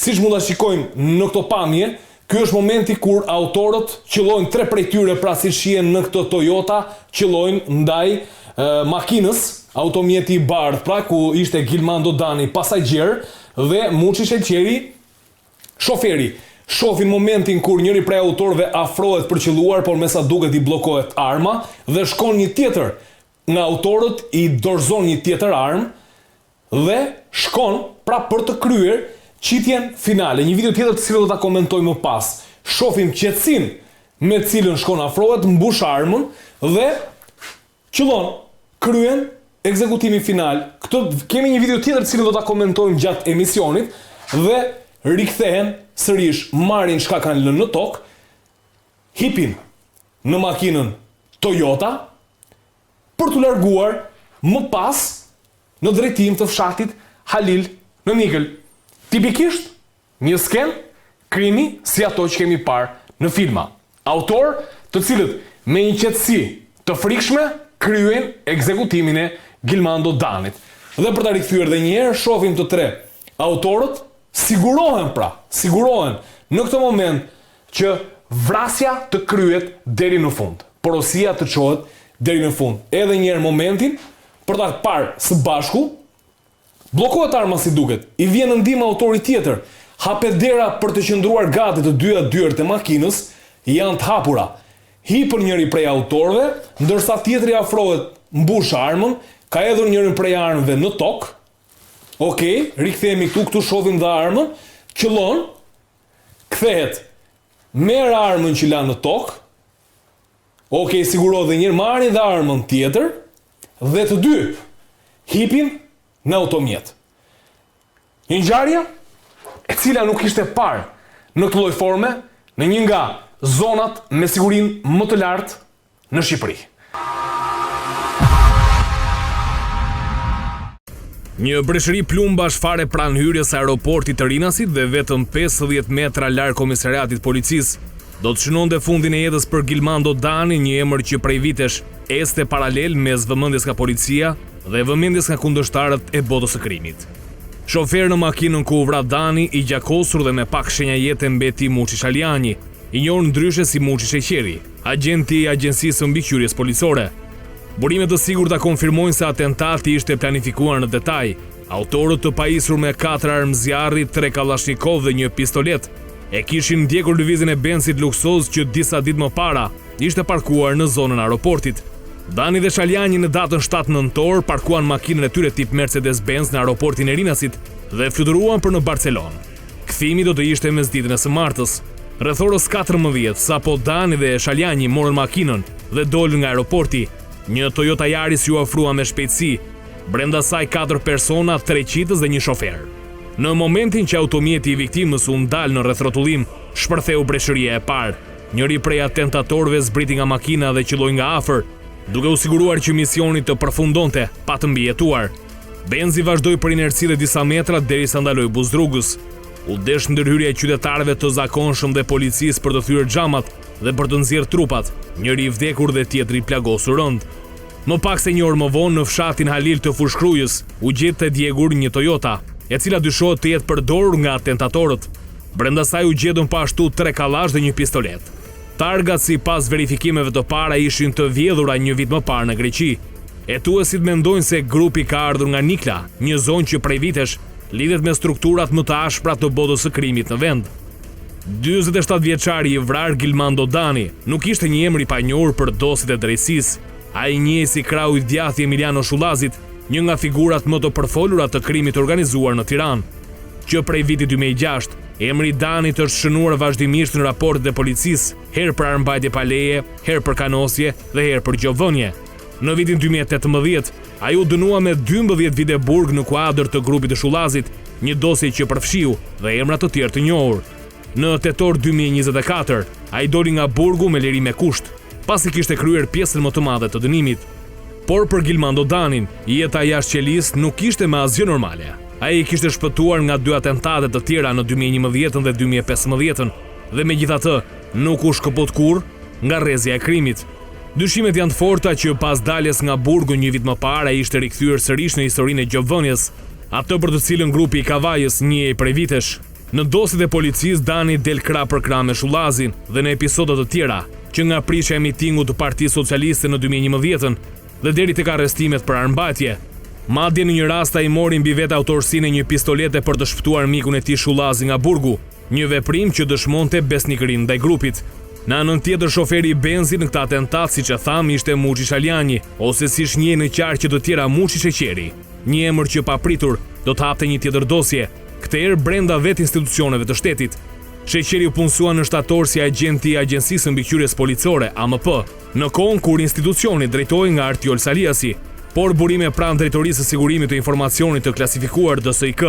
Siç mund ta shikojmë në këto pamje, ky është momenti kur autorët qëllojnë tre prej tyre, pra siç shihen në këtë Toyota, qëllojnë ndaj makinës, automjeti i bardhë, pra ku ishte Gilmando Dani pasagjer dhe Muçi Sheqeri shoferi. Shohim momentin kur njëri prej autorëve afrohet për qëlluar, por me sa duket i bllokohet arma dhe shkon një tjetër nga autorët i dorëzon një tjetër armë dhe shkon pra për të kryer qitjen finale. Një video tjetër të cilën do ta komentoj më pas. Shohim qetësinë me të cilën shkon afrohet, mbush armën dhe qëllon, kryen ekzekutimin final. Këtë kemi një video tjetër të cilën do ta komentojmë gjatë emisionit dhe rikthehen sërish, marrin çka kanë lënë në tokë, hipin në makinën Toyota për t'u larguar më pas në drejtim të fshatit Halil në Nikël. Tipikisht një skenë krimi si ato që kemi parë në filma. Autorë të cilët me një qetësi të frikshme kryejnë ekzekutimin e Gilmando Danit. Dhe për ta rikthyer dhe një herë shohim të tre autorët sigurohen pra, sigurohen në këtë moment që vrasja të kryhet deri në fund, porosia të çohet deri në fund. Edhe një herë momentin për ta parë së bashku, bllokohet arma si duket, i vjen në ndihmë autori tjetër, hapet dera për të qëndruar gati të dyja dyert e makinës janë të hapura. Hipën njëri prej autorëve, ndërsa tjetri afrohet, mbush armën, ka hedhur njërin prej armëve në tokë. Okej, rikthehemi këtu, këtu shohim dhe armën, qëllon, Kthehet, merr armën që la në tokë. Okej, sigurohet dhe një herë, marrin dhe armën tjetër dhe të dy hipin në automjet. Një ngjarje e cila nuk ishte parë në këtë lloj forme në një nga zonat me sigurinë më të lartë në Shqipëri. Një breshëri plumbash fare pranë hyrjes së aeroportit të Rinasit dhe vetëm 50 metra larg komisariatit të policisë, do të shënonte fundin e jetës për Gilmando Dani, një emër që prej vitesh ecte paralel mes vëmendjes nga policia dhe vëmendjes nga kundërshtarët e botës së krimit. Shofer në makinën ku u vra Dani, i gjakosur dhe me pak shenja jete mbeti Muçi Salianji, i njohur ndryshe si Muçi Sheqeri. Agjenti i Agjencisë së Mbikëqyrjes Policore. Burime të sigurta konfirmojnë se atentati ishte planifikuar në detaj. Autorët të pajisur me katër armë zjarri, tre kallashnikov dhe një pistoletë, e kishin ndjekur lëvizjen e Benzit luksoz që disa ditë më para ishte parkuar në zonën e aeroportit. Dani dhe Salianji në datën 7 nëntor parkuan makinën e tyre tip Mercedes-Benz në aeroportin e Rinasit dhe fluturuan për në Barcelonë. Kthimi do të ishte mesditën e së martës. Rreth orës 14, sapo Dani dhe Salianji morën makinën dhe dolën nga aeroporti, një Toyota Yaris iu afrua me shpejtësi, brenda saj katër persona, tre qitës dhe një shofer. Në momentin që automjeti i viktimës u ndal në rrethrrotullim, shpërtheu breshëria e parë. Njëri prej atentatorëve zbriti nga makina dhe qëlloi nga afër, duke u siguruar që misioni të përfundonte pa të mbijetuar. Benzi vazhdoi për inerci dhe disa metra derisa ndaloi buzë rrugës. U desh ndërhyrja e qytetarëve të zakonshëm dhe policisë për të thyer xhamat dhe për të nxjerrë trupat, njëri i vdekur dhe tjetri i plagosur rëndë. Më pak se një orë më vonë në fshatin Halil të Fushë-Krujës u gjet e djegur një Toyota, e cila dyshohet të jetë përdorur nga atentatorët. Brenda saj u gjetën po ashtu tre kallash dhe një pistoletë. Targat sipas verifikimeve të para ishin të vjedhura një vit më parë në Greqi. Hetuesit mendojnë se grupi ka ardhur nga Nikla, një zonë që prej vitesh lidhet me strukturat më të ashpra të botës së krimit në vend. 47 vjeçari i vrarë Gilmando Dani nuk ishte një emër i panjohur për dosjet e drejtësisë. Ai njihej si krahu i djathtë i Emiliano Shullazit, një nga figurat më të përfolura të krimit të organizuar në Tiranë. Që prej vitit 2006, emri i Danit është shënuar vazhdimisht në raportet e policisë, herë për armëmbajtje pa leje, herë për kanosje dhe herë për gjobvënie. Në vitin 2018, ai u dënua me 12 vite burg në kuadër të grupit të Shullazit, një dosje që përfshiu dhe emra të tjerë të njohur. Në tetor 2024, ai doli nga burgu me liri me kusht, pasi kishte kryer pjesën më të madhe të dënimit. Por për Gilmando Danin, jeta jashtë qelisë nuk ishte më asgjë normale. Ai kishte shpëtuar nga dy atentate të tjera në 2011 dhe 2015 dhe megjithatë nuk u shkëput kurrë nga rrezja e krimit. Dyshimet janë të forta që pas daljes nga burgu një vit më parë ai ishte rikthyer sërish në historinë e gjobvënies, atë për të cilën grupi i Kavajës njihej prej vitesh. Në dosjet e policisë, Dani del krah për krah me Shullazin dhe në episode të tjera, që nga prishja e mitingut të Partisë Socialiste në 2011-ën dhe deri tek arrestimet për armëmbajtje. Madje në një rast ai mori mbi vete autorësinë e një pistolete për të shpëtuar mikun e tij Shullazi nga burgu, një veprim që dëshmonte besnikërinë ndaj grupit. Në anën tjetër shoferi i Benzit në këtë atentat, siç e thamë, ishte Muçi Salianji, ose siç njihej në qarqe të tjera Muçi Sheqeri, një emër që papritur do të hapte një tjetër dosje, këtë herë brenda vetë institucioneve të shtetit. Sheqeri u punësua në shtator si agjent i Agjencisë së Mbikëqyrjes Policore, AMP, në kohën kur institucioni drejtohej nga Artiol Saliasi. Por burime pranë Drejtorisë së Sigurimit të Informacionit të Klasifikuar DSIK,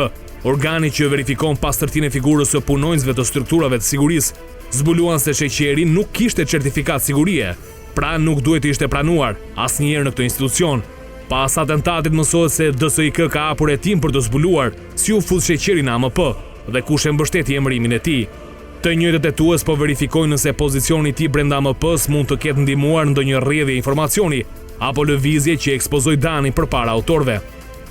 organi që verifikon pastërtinë e figurës së punonjësve të strukturave të sigurisë, zbuluan se Sheqeri nuk kishte certifikatë sigurie, pra nuk duhej të ishte pranuar asnjëherë në këtë institucion. Pas atentatit mësohet se DSIK ka hapur hetim për të zbuluar si u fut Sheqeri në AMP dhe kush e mbështeti emërimin e tij. Të njëjtët hetues po verifikojnë nëse pozicioni i tij brenda AMP-së mund të ketë ndihmuar ndonjë rrjedhje informacioni apo lëvizje që ekspozoi Danin përpara autorëve.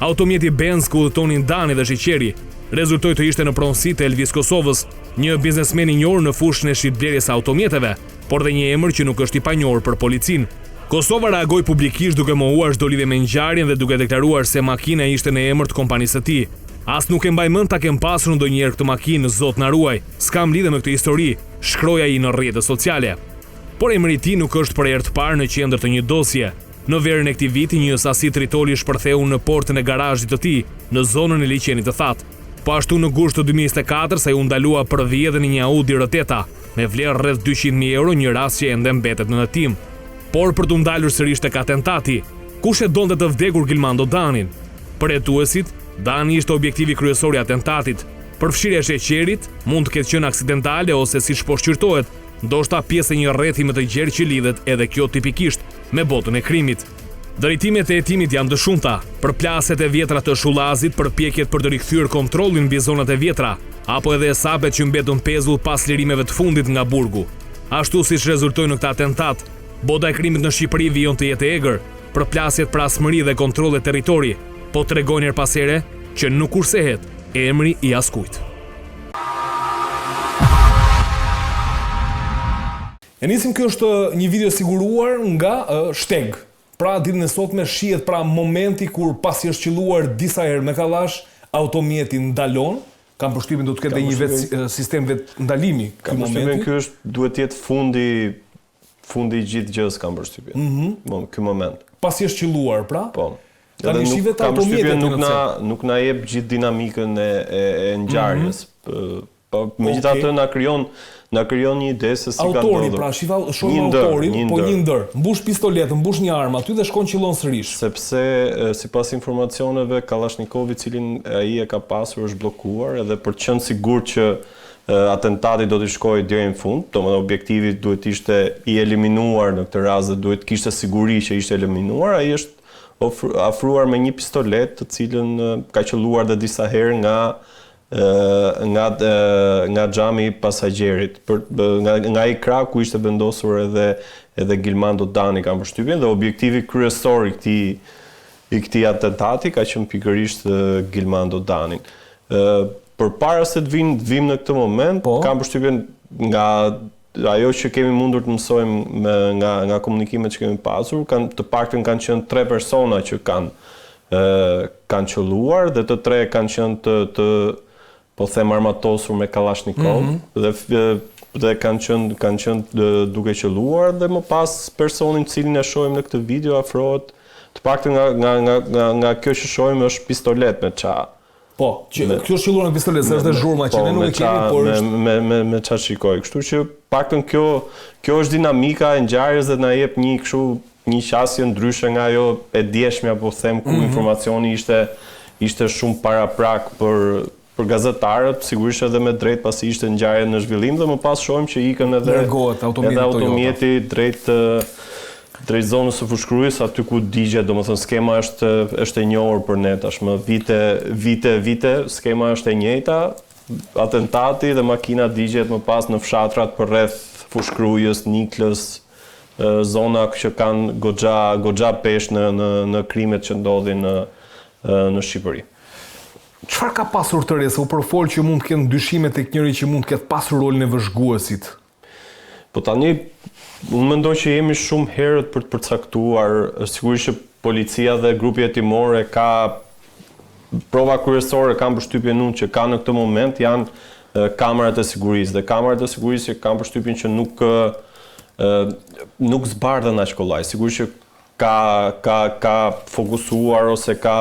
Automjeti Benz ku udhëtonin Dani dhe Sheqeri rezultoi të ishte në pronësi të Elvis Kosovës, një biznesmen i njohur në fushën e shitblerjes së automjeteve, por dhe një emër që nuk është i panjohur për policinë. Kosova reagoi publikisht duke mohuar çdo lidhje me ngjarjen dhe duke deklaruar se makina ishte në emër të kompanisë së tij. As nuk e mbaj mend ta kem pasur ndonjëherë këtë makinë, Zot na ruaj, s'kam lidhje me këtë histori, shkroi ai në rrjetet sociale. Por emri i tij nuk është për herë të parë në qendër të një dosje. Në verën e këtij viti, një sasi tritoli shpërtheu në portën e garazhit të tij, në zonën e Liqenit të Thatë. Po ashtu në gusht të 2024 ai u ndalua për vjedhjen e një Audi R8, me vlerë rreth 200.000 euro, një rast që ende mbetet në hetim. Por për t'u ndalur sërish tek atentati, kush e donte të vdekur Gilmando Danin? Për hetuesit, Dani ishte objektivi kryesor i atentatit. Përfshirja e Sheqerit mund të ketë qenë aksidentale ose siç po shqyrtohet, ndoshta pjesë e një rrethi më të gjerë që lidhet edhe kjo tipikisht me botën e krimit. Drejtimet e hetimit janë të shumta, përplasjet e vjetra të Shullazit, përpjekjet për të rikthyer kontrollin mbi zonat e vjetra, apo edhe hesapet që mbetën pezull pas lirimeve të fundit nga burgu. Ashtu siç rezultoi në këtë atentat, bota e krimit në Shqipëri vijon të jetë e egër, Përplasjet për hasmëri dhe kontrolle territori po tregojnë herë pas here që nuk kursehet emri i askujt. E nisim kjo është një video e siguruar nga Shteg. Pra ditën e sotme shihet pra momenti kur pasi është qëlluar disa herë me kallash, automjeti ndalon, kam përshtypjen do të ketë dhe një vetë sistem vetëndalimi ky momenti. Kam përshtypjen ky është duhet të jetë fundi Fundi i gjithë gjësë kam përshtypjen. Mm -hmm. Ky moment. Pasi është qëlluar, pra? Po. Tani shih vetë automjetet nuk na nuk na jep gjithë dinamikën e e, e ngjarjes. Mm -hmm. Po megjithatë okay. na krijon na krijon një ide se si ka ndodhur. Autori, pra, shifa, shohim autorin, një po një ndër. Mbush pistoletën, mbush një armë aty dhe shkon qëllon sërish. Sepse sipas informacioneve Kallashnikovi të cilin ai e ka pasur është bllokuar edhe për të qenë sigurt që atentati do t'i shkojë deri në fund, domethënë objektivi duhet të ishte i eliminuar në këtë rast dhe duhet të kishte siguri që ishte eliminuar, ai është afruar me një pistoletë të cilën ka qëlluar dhe disa herë nga nga nga xhami i pasagjerit, për nga nga ai krah ku ishte vendosur edhe edhe Gilmando Dani kam përshtypjen dhe objektivi kryesor i këtij i këtij atentati ka qenë pikërisht Gilmando Danin. Përpara se të vijmë, të vijmë në këtë moment, po. kam përshtypjen nga ajo që kemi mundur të mësojmë me, nga nga komunikimet që kemi pasur, kanë të paktën kanë qenë tre persona që kanë ë kanë qëlluar dhe të tre kanë qenë të të po them armatosur me kallashnikov mm -hmm. dhe dhe kanë qenë kanë qenë duke qëlluar dhe më pas personin të cilin e shohim në këtë video afrohet të paktën nga nga nga nga, nga kjo që shohim është pistoletë me ça Po, që me, kjo është qëlluar me pistoletë, se është dhe zhurma që ne nuk e kemi, por është me me me ça shikoj. Kështu që paktën kjo kjo është dinamika e ngjarjes dhe na jep një kështu një qasje ndryshe nga ajo e djeshmja, po them, ku mm -hmm. informacioni ishte ishte shumë paraprak për për gazetarët, sigurisht edhe me drejt pasi ishte ngjarje në zhvillim dhe më pas shohim që ikën edhe largohet automjeti edhe automjeti drejt drejt zonës së Fushë-Krujës, aty ku digjet, domethënë skema është është e njohur për ne tashmë vite, vite, vite, skema është e njëjta, atentati dhe makina digjet më pas në fshatrat përreth Fushë-Krujës, Niklës, zona që kanë goxha goxha peshë në në në krimet që ndodhin në në Shqipëri. Çfarë ka pasur të re, se u përfol që mund të kenë dyshime tek njëri që mund të ketë pasur rolin e vëzhguesit? Po tani, unë mendoj që jemi shumë herët për të përcaktuar, sigurisht që policia dhe grupi hetimor e ka prova kryesore kam përshtypjen unë që ka në këtë moment janë kamerat e sigurisë dhe kamerat e sigurisë që kam përshtypjen që nuk nuk zbardhen aq kollaj. Sigurisht që ka ka ka fokusuar ose ka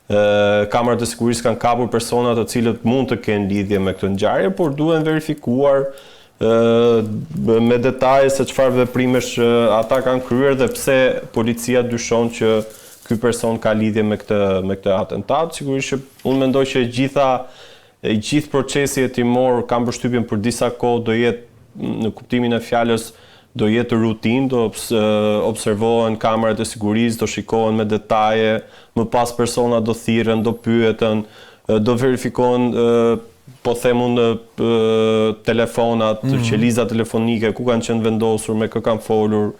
kamerat e sigurisë kanë kapur persona të cilët mund të kenë lidhje me këtë ngjarje, por duhen verifikuar me detaje se çfarë veprimesh ata kanë kryer dhe pse policia dyshon që ky person ka lidhje me këtë me këtë atentat. Sigurisht që unë mendoj që e gjitha e gjithë procesi hetimor kam përshtypjen për disa kohë do jetë në kuptimin e fjalës do jetë rutinë, do observohen kamerat e sigurisë, do shikohen me detaje, më pas personat do thirren, do pyeten, do verifikohen po them unë telefonat, mm -hmm. qelizat telefonike, ku kanë qenë vendosur, me kë kanë folur,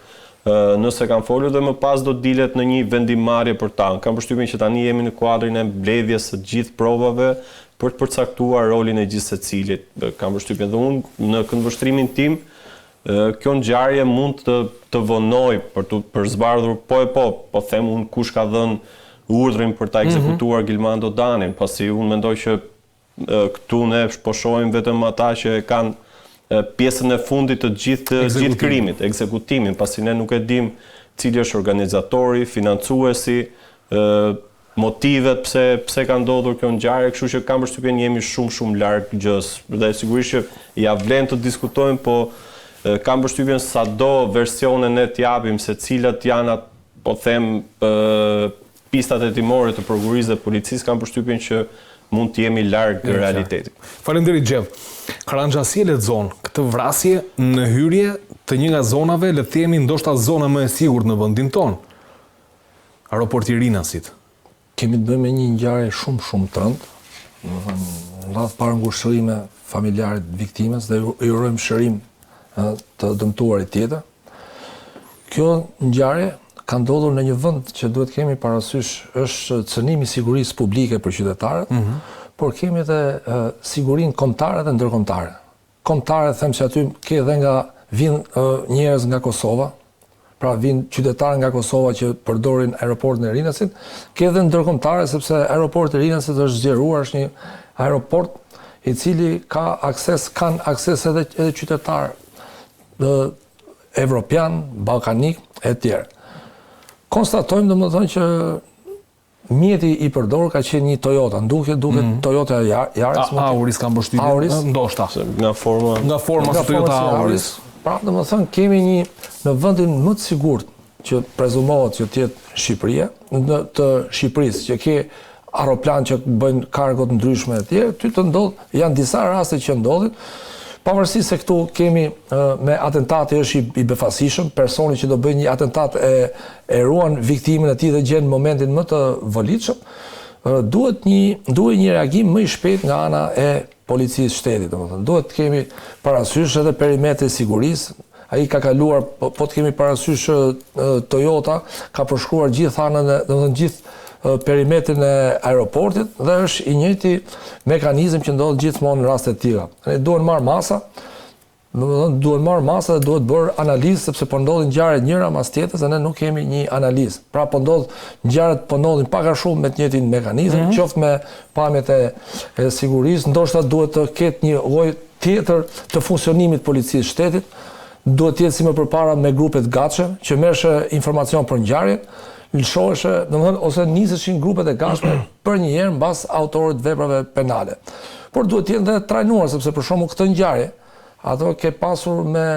nëse kanë folur dhe më pas do dilet në një vendimmarrje për ta. Kam përshtypjen që tani jemi në kuadrin e mbledhjes së gjithë provave për të përcaktuar rolin e gjithsecilit. Kam përshtypjen dhe unë në këndvështrimin tim Kjo ngjarje mund të të vonojë për t'u për zbardhur po e po, po them unë kush ka dhënë urdhrin për ta mhm. ekzekutuar mm -hmm. Gilmando Danin, pasi unë mendoj që këtu ne po shohim vetëm ata që e kanë pjesën e fundit të gjithë gjithë krimit, ekzekutimin, pasi ne nuk e dim cili është organizatori, financuesi, motivet pse pse ka ndodhur kjo ngjarje, kështu që kam përshtypjen jemi shumë shumë larg gjësë dhe sigurisht që ia vlen të diskutojmë, po kam përshtypjen sado versione ne të japim se cilat janë atë po them pistat hetimore të prokurorisë dhe policisë, kam përshtypjen që mund të jemi larg realitetit. Faleminderit Xhev. Karanxha si e lexon këtë vrasje në hyrje të një nga zonave, le të themi ndoshta zona më e sigurt në vendin tonë. Aeroporti i Rinasit. Kemi të bëjmë me një ngjarje shumë shumë të rëndë, domethënë në radhë të parë ngushëllime familjarit të viktimës dhe i urojmë shërim të dëmtuarit tjetër. Kjo ngjarje ka ndodhur në një vend që duhet kemi parasysh është cënim i sigurisë publike për qytetarët, mm -hmm. por kemi edhe sigurinë kombëtare dhe ndërkombëtare. Kombëtare them se aty ke dhe nga vijnë njerëz nga Kosova, pra vijnë qytetarë nga Kosova që përdorin aeroportin e Rinasit, ke dhe ndërkombëtare sepse aeroporti i Rinasit është zgjeruar, është një aeroport i cili ka akses, kanë akses edhe edhe qytetarë evropian, ballkanik e tjerë. Konstatojmë domethënë që Mjeti i përdorur ka qenë një Toyota, në dukje duket mm. Toyota Yaris. A, Auris kam përshtypjen. Auris. Ndoshta. Nga forma. Nga forma si Toyota Auris. Pra, domethënë kemi një në vendin më të sigurt që prezumohet që të jetë Shqipëria, në të Shqipërisë, që ke aeroplan që bëjnë kargo të ndryshme e tjerë, ty të ndodh, janë disa raste që ndodhin, pavarësisht se këtu kemi me atentati është i, i befasishëm, personi që do bëjë një atentat e e ruan viktimën e tij dhe gjen momentin më të volitshëm, duhet një duhet një reagim më i shpejtë nga ana e policisë shtetit, domethënë duhet të kemi parasysh edhe perimetrin e sigurisë, ai ka kaluar po, po të kemi parasysh Toyota ka përshkruar gjithë anën e, domethënë gjithë perimetrin e aeroportit dhe është i njëjti mekanizëm që ndodh gjithmonë në raste të tilla. Ne duhen marrë masa, Domethënë duhen marrë masa dhe duhet bërë analizë sepse po ndodhin ngjarje njëra mas tjetrës dhe ne nuk kemi një analizë. Pra po ndodh ngjarjet po ndodhin pak a shumë me të njëjtin mekanizëm, mm -hmm. qoftë me pamjet e, e sigurisë, ndoshta duhet të ketë një lloj tjetër të funksionimit të policisë shtetit, duhet të jetë si më përpara me grupe të gatshme që merrshe informacion për ngjarjen, lëshoheshe, domethënë ose niseshin grupet e gatshme përnjëherë mbas autorit të veprave penale. Por duhet të jenë dhe trajnuar sepse për shembull këtë ngjarje Ato ke pasur me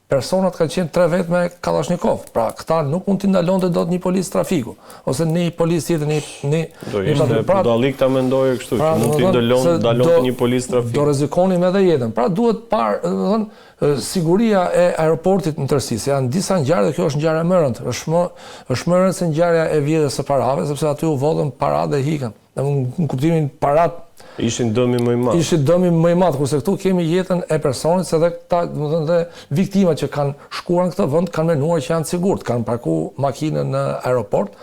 personat kanë qenë tre vetë me kallashnikov. Pra, këta nuk mund t'i ndalonte dot një polic trafiku ose një polic tjetër një një Do ishte pra, budallik ta mendoje kështu, pra, që mund t'i ndalon ndalonte një polic trafiku. Do rrezikonim edhe jetën. Pra duhet parë, domethënë, siguria e aeroportit në tërësi, se janë disa ngjarje dhe kjo është ngjarja më e rëndë. Është më është më e rëndë se ngjarja e vjedhjes së parave, sepse aty u vodhën para dhe ikën. Në kuptimin parat ishin dëmi më i madh. Ishin dëmi më i madh, kurse këtu kemi jetën e personit, se dhe këta, domethënë dhe viktimat që kanë shkuar në këtë vend kanë menduar që janë të sigurt, kanë parku makinën në aeroport.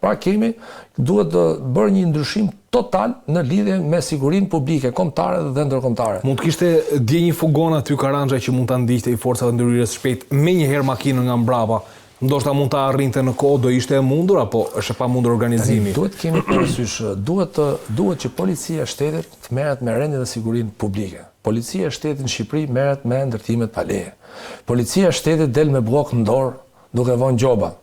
Pra kemi duhet të bërë një ndryshim total në lidhje me sigurinë publike, kombëtare dhe ndërkombëtare. Mund të kishte dje një fugon aty Karanxha që mund ta ndiqte i forcave të ndërhyrjes së shpejtë menjëherë makinën nga mbrapa Ndoshta mund ta arrinte në kohë, do ishte e mundur apo është e pamundur organizimi? Tani duhet të kemi parasysh, duhet të duhet që policia e shtetit të merret me rendin dhe sigurinë publike. Policia e shtetit në Shqipëri merret me ndërtimet pa leje. Policia e shtetit del me bllok në dorë duke vënë gjoba.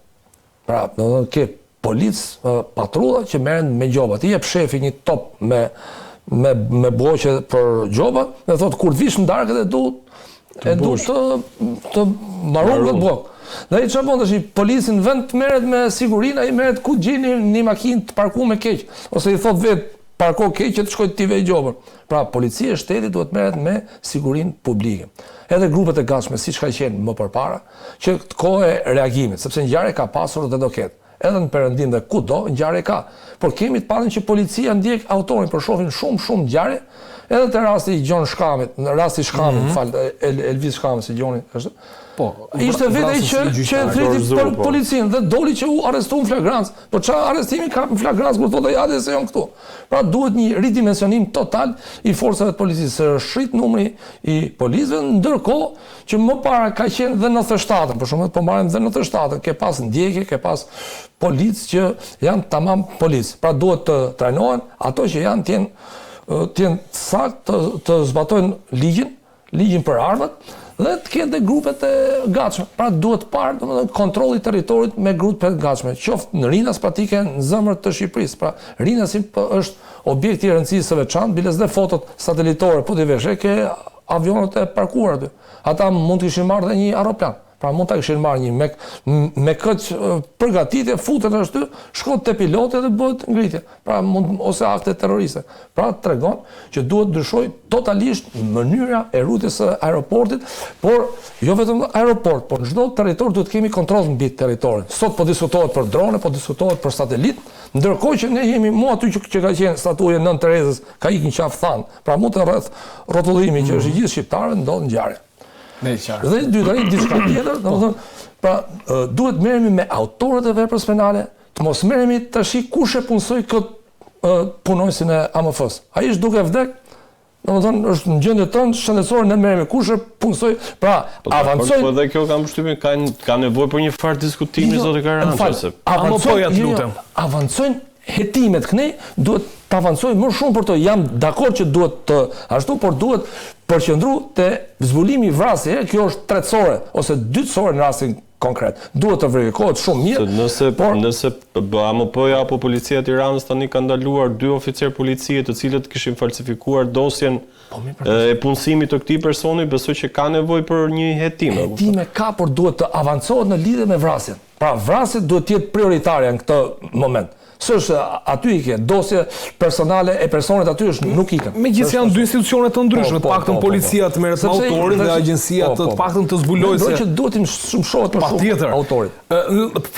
Pra, domethënë ke policë, patrulla që merren me gjoba. T'i jep shefi një top me me me blloqe për gjoba dhe thotë kur të vish në darkë dhe du e du të të mbarum këtë bllok. Dhe ai çfarë bën tash polici në vend të merret me sigurinë, ai merret ku gjeni një, një makinë të parkuar me keq ose i thotë vet parko keq që të shkoj t'i vej gjobën. Pra policia e shtetit duhet merret me sigurinë publike. Edhe grupet e gatshme siç ka qenë më përpara, që të kohë e reagimit, sepse ngjarje ka pasur dhe do ketë. Edhe në perëndim dhe kudo ngjarje ka. Por kemi të paktën që policia ndjek autorin, por shohim shumë shumë ngjarje, edhe te rasti i Gjon Shkamit, në rasti i Shkamit, mm -hmm. fal, El, Elvis Shkamit, se Gjoni është. Po, ishte vetë ai që që e thërriti po, po. policinë dhe doli që u arrestu në flagrancë. Po ça arrestimi ka në flagrancë kur thotë ai hajde se jam këtu. Pra duhet një ridimensionim total i forcave të policisë, se është rrit numri i policëve, ndërkohë që më para ka qenë dhe 97-ën, për shembull, po marrim dhe 97-ën, ke pas ndjekje, ke pas policë që janë tamam policë. Pra duhet të trajnohen ato që janë të jenë të jenë saktë të, të zbatojnë ligjin, ligjin për armët dhe të ketë dhe grupet e gatshme. Pra duhet parë, domethënë kontrolli i territorit me grupe të gatshme, qoftë në Rinas praktike në zemër të Shqipërisë. Pra Rinasi po, është objekti i rëndësisë së veçantë, biles dhe fotot satelitore po t'i vesh, e ke avionët e parkuar aty. Ata mund të kishin marrë dhe një aeroplan. Pra mund ta kishin marrë një me me këtë përgatitje futen ashtu, shkon te piloti dhe bëhet ngritje. Pra mund ose akte terroriste. Pra tregon që duhet ndryshoj totalisht mënyra e ruajtjes së aeroportit, por jo vetëm në aeroport, por në çdo territor duhet të kemi kontroll mbi territorin. Sot po diskutohet për drone, po diskutohet për satelit, ndërkohë që ne jemi mu aty që, që ka qenë statuja e Nënë Terezës, ka ikë në Qafë Thanë. Pra mu te rrethrrotullimit që është i gjithë shqiptarëve ndodh ngjarja. Ne qartë. Dhe e dyta, një diçka tjetër, domethënë, pra duhet merremi me autorët e veprës penale, të mos merremi tashi kush e punësoi kët punonjësin e AMF-s. Ai është duke vdek, domethënë është në gjendje të rëndë shëndetësore, ne merremi kush e punësoi, pra po, avancojnë. Po edhe kjo kam përshtypjen ka ka nevojë për një farë diskutimi jo, zoti Karanxha se. Avancojnë, jo, jo, avancojnë hetimet këne, duhet të avancojë më shumë për to. Jam dakord që duhet të ashtu, por duhet përqendru te zbulimi i vrasjes, kjo është tretësore ose dytësore në rastin konkret. Duhet të verifikohet shumë mirë. Se nëse por nëse AMP-ja apo policia e Tiranës tani ka ndaluar dy oficerë policie të cilët kishin falsifikuar dosjen po, e punësimit të këtij personi, besoj që ka nevojë për një hetim. Hetime ka, por duhet të avancohet në lidhje me vrasjen. Pra vrasja duhet të jetë prioritarja në këtë moment. S'është aty i ke, dosje personale e personit aty është nuk ikën. Megjithëse janë dy institucione të ndryshme, po, të po, paktën po, po, policia të merret me autorin dhe agjencia të paktën të zbulojë se që duhet të mëshohet më shumë autorit.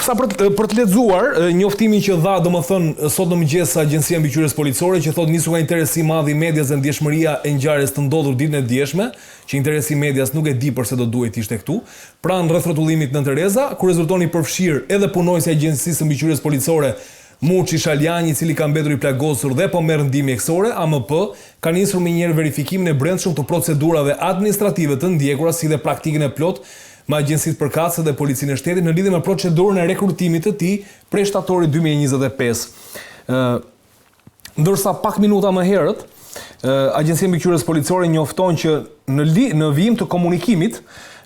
Sa për për të lexuar njoftimin që dha domethënë sot në mëngjes Agjencia e Mbikëqyrjes Policore që thotë nisur nga interesi i madh i medias dhe ndjeshmëria e ngjarjes të ndodhur ditën e djeshme, që interesi i medias nuk e di përse do duhej të ishte këtu, pranë rrethrrotullimit Nënë Tereza, ku rezulton i përfshirë edhe punonjësi i Agjencisë së Mbikëqyrjes Policore, Muçi Shaljanji, i cili ka mbetur i plagosur dhe po merr ndihmë mjekësore, AMP ka nisur menjëherë verifikimin e brendshëm të procedurave administrative të ndjekura si dhe praktikën e plotë me agjencitë përkatëse dhe Policinë e Shtetit në lidhje me procedurën e rekrutimit të tij prej shtatorit 2025. Ndërsa pak minuta më herët, Agjencia e Mbikëqyrjes Policore njofton që në li, në vijim të komunikimit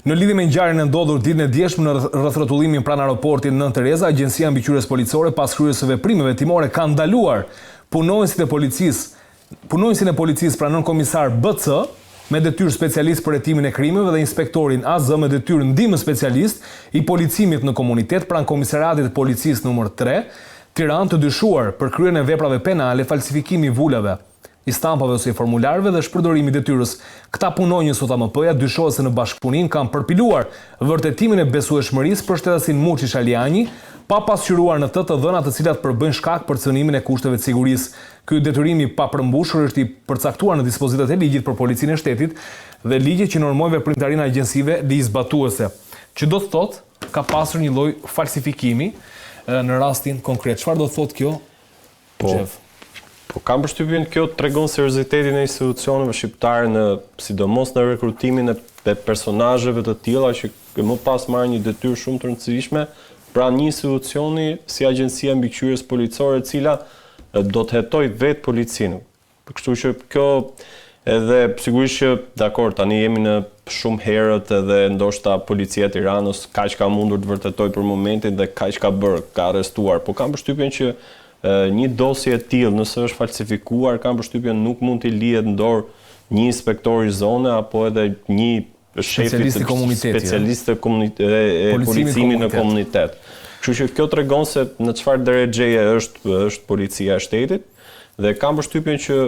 në lidhje me ngjarjen e ndodhur ditën e djeshme në rrethrrotullimin pranë aeroportit Nënë Tereza, Agjencia e Mbikëqyrjes Policore pas kryerjes së veprimeve hetimore ka ndaluar punonjësit e policisë punonjësin e policisë pra nënkomisar BC me detyrë specialist për hetimin e krimeve dhe inspektorin AZ me detyrë ndihmës specialist i policimit në komunitet pranë komisariatit të policisë numër 3 Tiranë të dyshuar për kryerjen e veprave penale falsifikimi i vulave, i stampave ose i formularëve dhe shpërdorimi i detyrës. Këta punonjës, thotë AMP-ja, dyshohet se në bashkëpunim kanë përpiluar vërtetimin e besueshmërisë për shtetasin Muçi Shaljanji. pa pasqyruar në të të dhëna të cilat përbëjnë shkak për cënimin e kushteve të sigurisë. Ky detyrim i papërmbushur është i përcaktuar në dispozitat e ligjit për Policinë e Shtetit dhe ligjet që normojnë veprimtarinë e agjencive ligjzbatuese, që do të thotë ka pasur një lloj falsifikimi në rastin konkret. Çfarë do të thotë kjo? Po, po kam përshtypjen kjo tregon seriozitetin e institucioneve shqiptare në sidomos në rekrutimin e, e personazheve të tilla që më pas marrin një detyrë shumë të rëndësishme pranë një institucioni si Agjencia e Mbikëqyrjes Policore e cila do të hetojë vetë policinë. Kështu që kjo edhe sigurisht që dakord tani jemi në shumë herët edhe ndoshta policia e Tiranës kaq ka mundur të vërtetojë për momentin dhe kaq ka bërë, ka arrestuar, po kam përshtypjen që një dosje e tillë nëse është falsifikuar, kam përshtypjen nuk mund t'i lihet në dorë një inspektori zone apo edhe një shefit të komunitetit, specialist të komunitetit, e policimit në komunitet. Kështu që kjo tregon se në çfarë derexheje është është policia e shtetit dhe kam përshtypjen që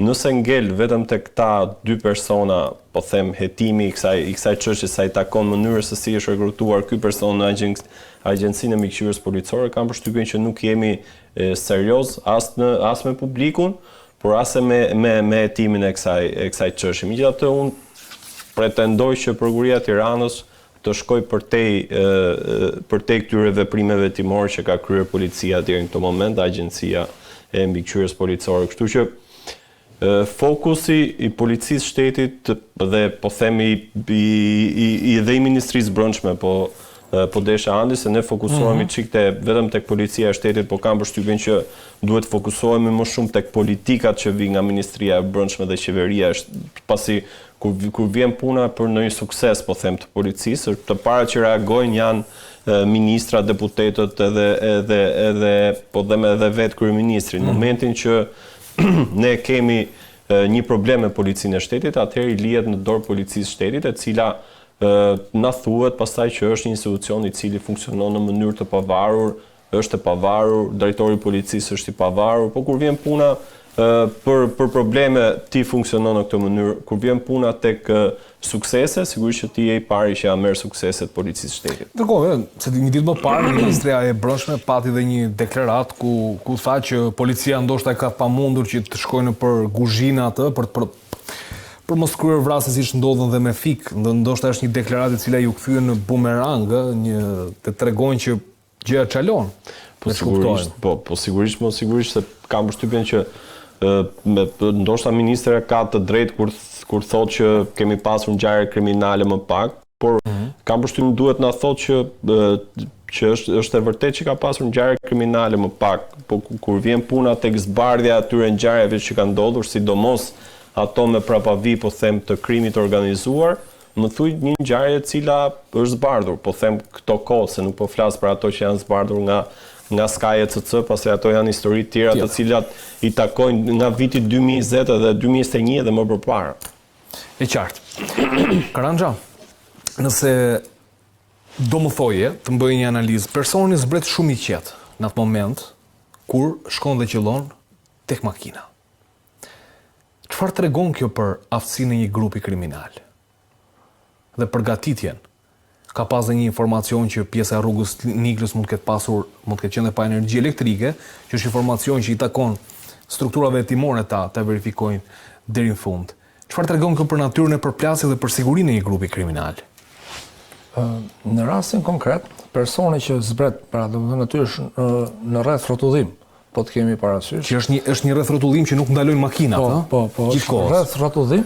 nëse ngel vetëm tek këta dy persona, po them hetimi i kësaj i kësaj çështje sa i takon mënyrës se si është rekrutuar ky person në agjen, agjencinë e mbikëqyrjes policore, kam përshtypjen që nuk jemi serioz as në as me publikun, por as e me me me hetimin e kësaj e kësaj çështje. Megjithatë unë pretendoj që Prokuroria e Tiranës të shkojë përtej përtej këtyre veprimeve hetimore që ka kryer policia deri në këtë moment dhe agjencia e mbikëqyrjes policore. Kështu që fokusi i policisë shtetit dhe po themi i, i, i dhe i Ministrisë Brendshme, po po deshe Andi se ne fokusohemi mm -hmm. çik te vetëm tek policia e shtetit, po kam përshtypjen që duhet të fokusohemi më shumë tek politikat që vijnë nga Ministria e Brendshme dhe qeveria, është pasi kur kur vjen puna për ndonjë sukses, po them të policisë, të parët që reagojnë janë ministra, deputetët edhe edhe edhe po them edhe vetë kryeministri. Në mm -hmm. momentin që ne kemi një problem me policinë e shtetit, atëherë i lihet në dorë policisë shtetit, e cila Na thuhet pastaj që është një institucion i cili funksionon në mënyrë të pavarur, është e pavarur, drejtori i policisë është i pavarur, po kur vjen puna për për probleme ti funksionon në këtë mënyrë, kur vjen puna tek suksese, sigurisht që ti je i pari që ia merr sukseset policisë së shtetit. Ndërkohë, se një ditë më parë Ministria e Brendshme pati dhe një deklaratë ku ku tha që policia ndoshta e ka të pamundur që të shkojë nëpër kuzhina atë për të Për mos kryer vrasje siç ndodhën dhe me thikë, ndoshta është një deklaratë e cila iu kthye në bumerang, ë, një të tregon që gjëja çalon. Po sigurisht, po, po sigurisht, po sigurisht se kam përshtypjen që ë me ndoshta ministrja ka të drejtë kur kur thotë që kemi pasur ngjarje kriminale më pak, Por mm -hmm. kam përshtypjen duhet na thotë që që është është e vërtetë që ka pasur ngjarje kriminale më pak, po kur vjen puna tek zbardhja e atyre ngjarjeve që kanë ndodhur, sidomos ato me prapavijë, po them të krimit të organizuar, më thuj një ngjarje e cila është zbardhur, po them këto kohë se nuk po flas për ato që janë zbardhur nga nga Sky ECC, pasi ato janë histori të tjera të cilat i takojnë nga viti 2020 edhe 2021 dhe më përpara. E qartë. Karanxha, nëse do më thoje të më bëje një analizë, personi zbret shumë i qetë në atë moment kur shkon dhe qëllon tek makina. Çfarë tregon kjo për aftësinë e një grupi kriminal? Dhe përgatitjen Ka pas dhe një informacion që pjesa e rrugës Niklës mund të ketë pasur, mund të ketë qenë dhe pa energji elektrike, që është informacion që i takon strukturave hetimore ta ta verifikojnë deri në fund. Çfarë tregon kjo për natyrën e përplasjes dhe për sigurinë e një grupi kriminal? Në rastin konkret, personi që zbret, pra domethënë aty është në rreth rrotullim, po të kemi parasysh. Që është një është një rreth rrotullim që nuk ndalojnë makinat, po, ëh? Po, po, është rreth rrotullim.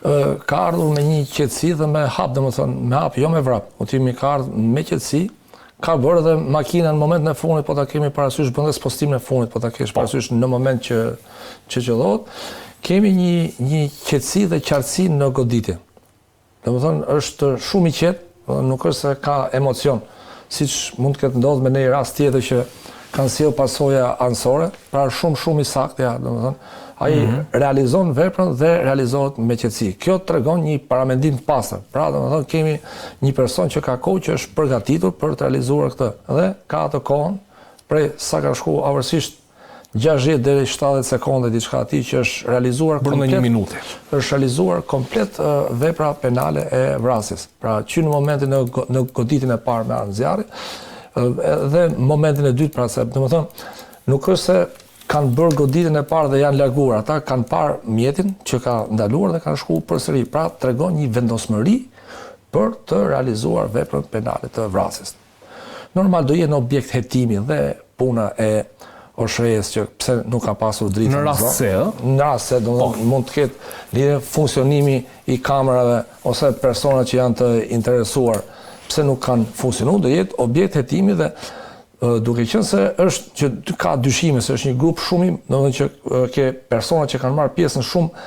Ë ka ardhur me një qetësi dhe me hap, domethënë me hap, jo me vrap. Po themi ka ardhur me qetësi, ka bërë edhe makina në momentin e fundit, po ta kemi parasysh bën dhe spostimin e fundit, po ta kesh po. parasysh në moment që që qëllohet, kemi një një qetësi dhe qartësi në goditje. Domethënë është shumë i qetë, domethënë nuk është se ka emocion, siç mund të ketë ndodhur me ndonjë rast tjetër që kanë sjellë pasoja anësore, pra është shumë shumë i saktë, ja, domethënë ai mm -hmm. realizon veprën dhe realizohet me qetësi. Kjo tregon një paramendim të pastër. Pra, domethënë kemi një person që ka kohë që është përgatitur për të realizuar këtë dhe ka atë kohën prej sa ka shku afërsisht 60 deri 70 sekonda diçka aty që është realizuar komplet një minute. Është realizuar komplet vepra penale e vrasjes. Pra që në momentin në në goditjen e parë me armë zjarri, Edhe momentin e dytë, pra se, domethënë, nuk është se kanë bërë goditjen e parë dhe janë larguar, ata kanë parë mjetin që ka ndaluar dhe kanë shku përsëri, pra tregon një vendosmëri për të realizuar veprën penale të vrasjes. Normal do jetë në objekt hetimi dhe puna e OSHE-së që pse nuk ka pasur dritë në rast se, ë? Në rast se, domethënë po. mund të ketë lidhje funksionimi i kamerave ose persona që janë të interesuar pse nuk kanë funksionuar, do jetë objekt hetimi dhe duke qenë se është që ka dyshime se është një grup shumë, domethënë që ke persona që kanë marrë pjesë në shumë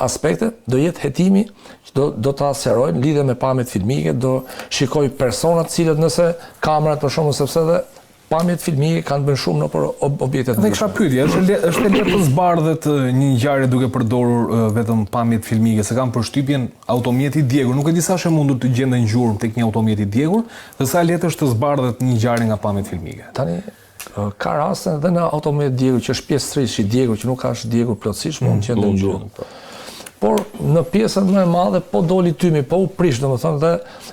aspekte, do jetë hetimi që do do ta sqarojnë lidhje me pamjet filmike, do shikoj personat të cilët nëse kamerat për shembull sepse edhe pamjet filmike kanë të bëjnë shumë nëpër objekte të ndryshme. Dhe kisha pyetje, është le, është e lehtë të zbardhet një ngjarje duke përdorur vetëm pamjet filmike, se kam përshtypjen automjeti i djegur, nuk e di sa është e mundur të gjenden gjurmë tek një automjet i djegur dhe sa e lehtë është të zbardhet një ngjarje nga pamjet filmike. Tani ka raste edhe në automjet djegur që është pjesërisht i djegur, që nuk është djegur plotësisht, mund të gjenden gjurmë. Po. Por në pjesën më e madhe po doli tymi, po u prish, domethënë dhe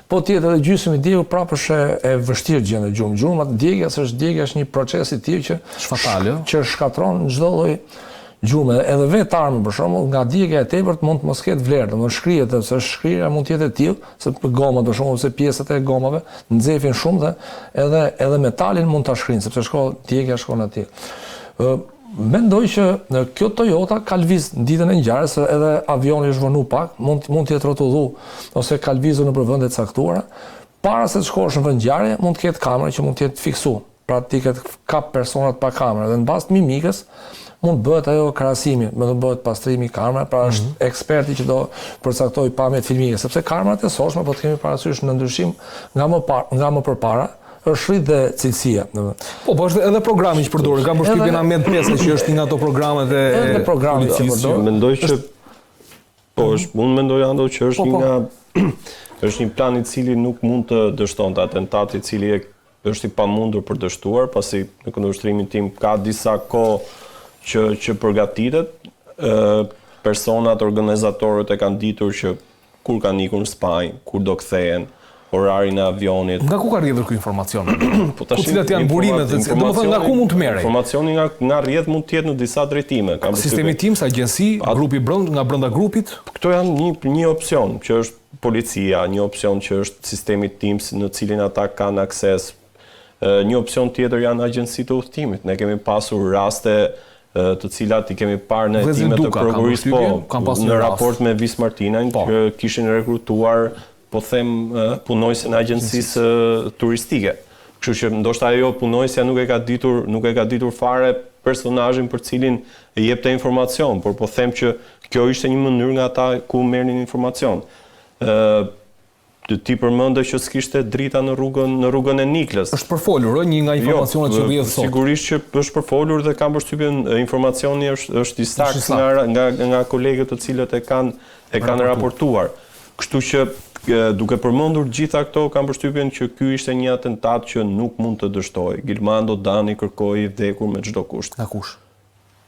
po të jetë edhe gjysmë i djegur, prapë është e vështirë të gjenden gjurmë. Gjurma të djegies është djegia është një proces i tillë që fatale, që shkatërron çdo lloj gjurme. Edhe vetë armën për shembull, nga djegia e tepërt mund të mos ketë vlerë, domethënë shkrihet, sepse shkrirja mund të jetë e tillë, se gomat për shembull ose pjesët e gomave nxefin shumë dhe edhe edhe metalin mund ta shkrijnë, sepse shko djegia shkon atje. Ë mendoj që në kjo Toyota ka lviz në ditën e ngjarjes, se edhe avioni është vonu pak, mund mund të jetë rrotullu ose ka lvizur nëpër vende të caktuara. Para se të shkosh në vend ngjarje, mund të ketë kamera që mund të jetë fiksu. Pra ti ke kap personat pa kamera dhe në bazë të mimikës mund të bëhet ajo krahasimi, më të bëhet pastrimi i kamerave, pra është mm -hmm. eksperti që do përcaktojë pamjet filmike, sepse kamerat e sotshme po të kemi parasysh në ndryshim nga më par, nga më përpara, është rrit dhe cilësia. Po, po është edhe programi që përdoret. Kam përshtypjen Ahmet Pesa që është një nga ato programet e edhe programi që përdoret. Mendoj që Po, është, unë mendoj Ando që është po, po. një nga është një plan i cili nuk mund të dështonte, atentati i cili e është i pamundur për dështuar, pasi në këndvështrimin tim ka disa kohë që që përgatitet, ë personat organizatorët e kanë ditur që kur kanë ikur në Spanjë, kur do kthehen, orarin e avionit. Nga ku ka rrjedhur ky informacion? Po tash cilat janë burimet, domethënë nga ku mund të merrej? Informacioni nga nga rrjedh mund të jetë në disa drejtime. Kam Sistemi TIMS, agjenci, grupi brenda, nga brenda grupit? Këto janë një një opsion që është policia, një opsion që është sistemi TIMS në cilin ata kanë akses. Një opsion tjetër janë agjencitë e udhëtimit. Ne kemi pasur raste të cilat i kemi parë në hetime të prokurorisë, po, në raport me Vis Martinajn, po. që kishin rekrutuar, po them, punonjësen e agjencisë turistike. Kështu që ndoshta ajo punonjësja nuk e ka ditur, nuk e ka ditur fare personazhin për cilin jepte informacion, por po them që kjo ishte një mënyrë nga ata ku merrnin informacion. Ë ti përmende që s'kishte drita në rrugën në rrugën e Niklës. Është përfolur, ë, një nga jo, informacionet jo, që rrjedh sot. Sigurisht që është përfolur dhe kam përshtypjen informacioni është është i saktë nga nga nga kolegët të cilët e kanë e kanë raportuar. Kështu që duke përmendur gjitha këto, kam përshtypjen që ky ishte një atentat që nuk mund të dështojë. Gilmando Dani kërkohej i vdekur me çdo kusht. Nga kush?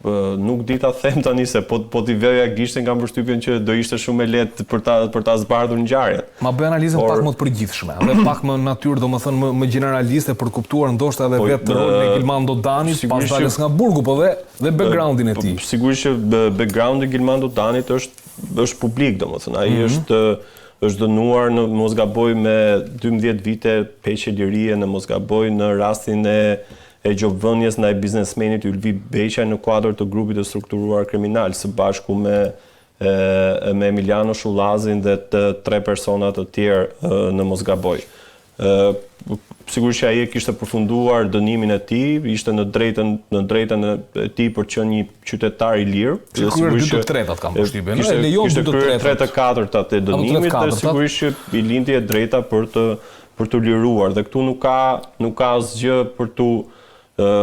Nuk di ta them tani se po po t'i vëja gishtin kam përshtypjen që do ishte shumë e lehtë për ta për ta zbardhur ngjarjen. Ma bëj analizën Por... pak më të përgjithshme dhe pak më natyrë, domethënë më më gjeneraliste për të kuptuar ndoshta edhe po, vetë rolin e Gilmando Danit pas daljes nga burgu, po dhe dhe backgroundin e po, tij. Sigurisht që backgroundi i Gilmando Danit është është publik, domethënë ai mm -hmm. është është dënuar në mos gaboj me 12 vite heqje lirie në mos gaboj në rastin e e gjobvënies ndaj biznesmenit Ylvi Beqaj në kuadër të grupit të strukturuar kriminal, së bashku me e, me Emiliano Shullazin dhe të tre persona të tjerë në mos gaboj. Ë sigurisht që ai e kishte përfunduar dënimin e tij, ishte në drejtën në drejtën e tij për të qenë një qytetar i lirë. Kishte kryer dy të tretat kam përshtypjen, ëh, lejon dy të tretat. Tre të katërtat e dënimit dhe sigurisht që i lindi e drejta për të për t'u liruar dhe këtu nuk ka nuk ka asgjë për t'u ë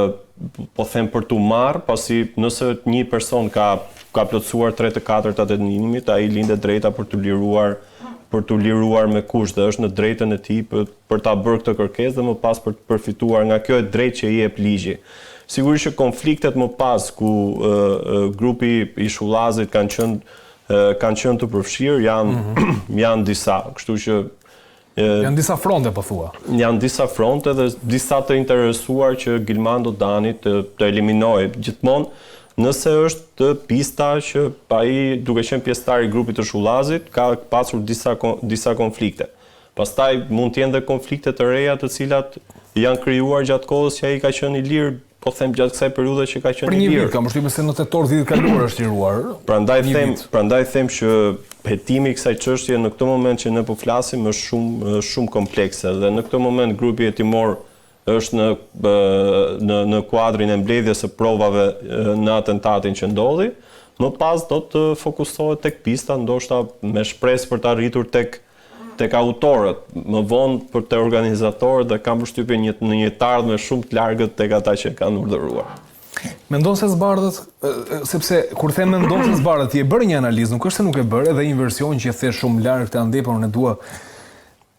po them për t'u marrë, pasi nëse një person ka ka plotësuar 3 të katërtat e dënimit, ai lind e drejta për t'u liruar për t'u liruar me kusht dhe është në drejtën e tij për, për ta bërë këtë kërkesë dhe më pas për të përfituar nga kjo e drejtë që i jep ligji. Sigurisht që konfliktet më pas ku ë, ë, grupi i Shullazit kanë qenë kanë qenë të përfshirë janë mm -hmm. janë disa, kështu që. Janë disa fronte, po thua. Janë disa fronte dhe disa të interesuar që Gilmando Dani të, të eliminohet. Gjithmonë, nëse është pista që ai duke qenë pjesëtar i grupit të Shullazit, ka pasur disa, disa konflikte. Pastaj mund të jenë dhe konflikte të reja të cilat janë krijuar gjatë kohës që ai ka qenë i lirë, po them gjatë kësaj periudhe që ka qenë i lirë. Për një vit, kam përshtypjen se në tetor të vitit kaluar është liruar. Prandaj them, prandaj them që hetimi i kësaj çështje në këtë moment që ne po flasim është shumë shumë komplekse dhe në këtë moment grupi hetimor është në në në kuadrin e mbledhjes së provave në atentatin që ndodhi, më pas do të fokusohet tek pista, ndoshta me shpresë për të arritur tek tek autorët, më vonë për te organizatorët dhe kam përshtypjen një në një të ardhme shumë të largët tek ata që e kanë urdhëruar. Mendon se zbardhet, sepse kur them mendon se zbardhet, ti e bëre një analizë, nuk është se nuk e bëre, edhe një version që e the shumë larg të andej, por unë dua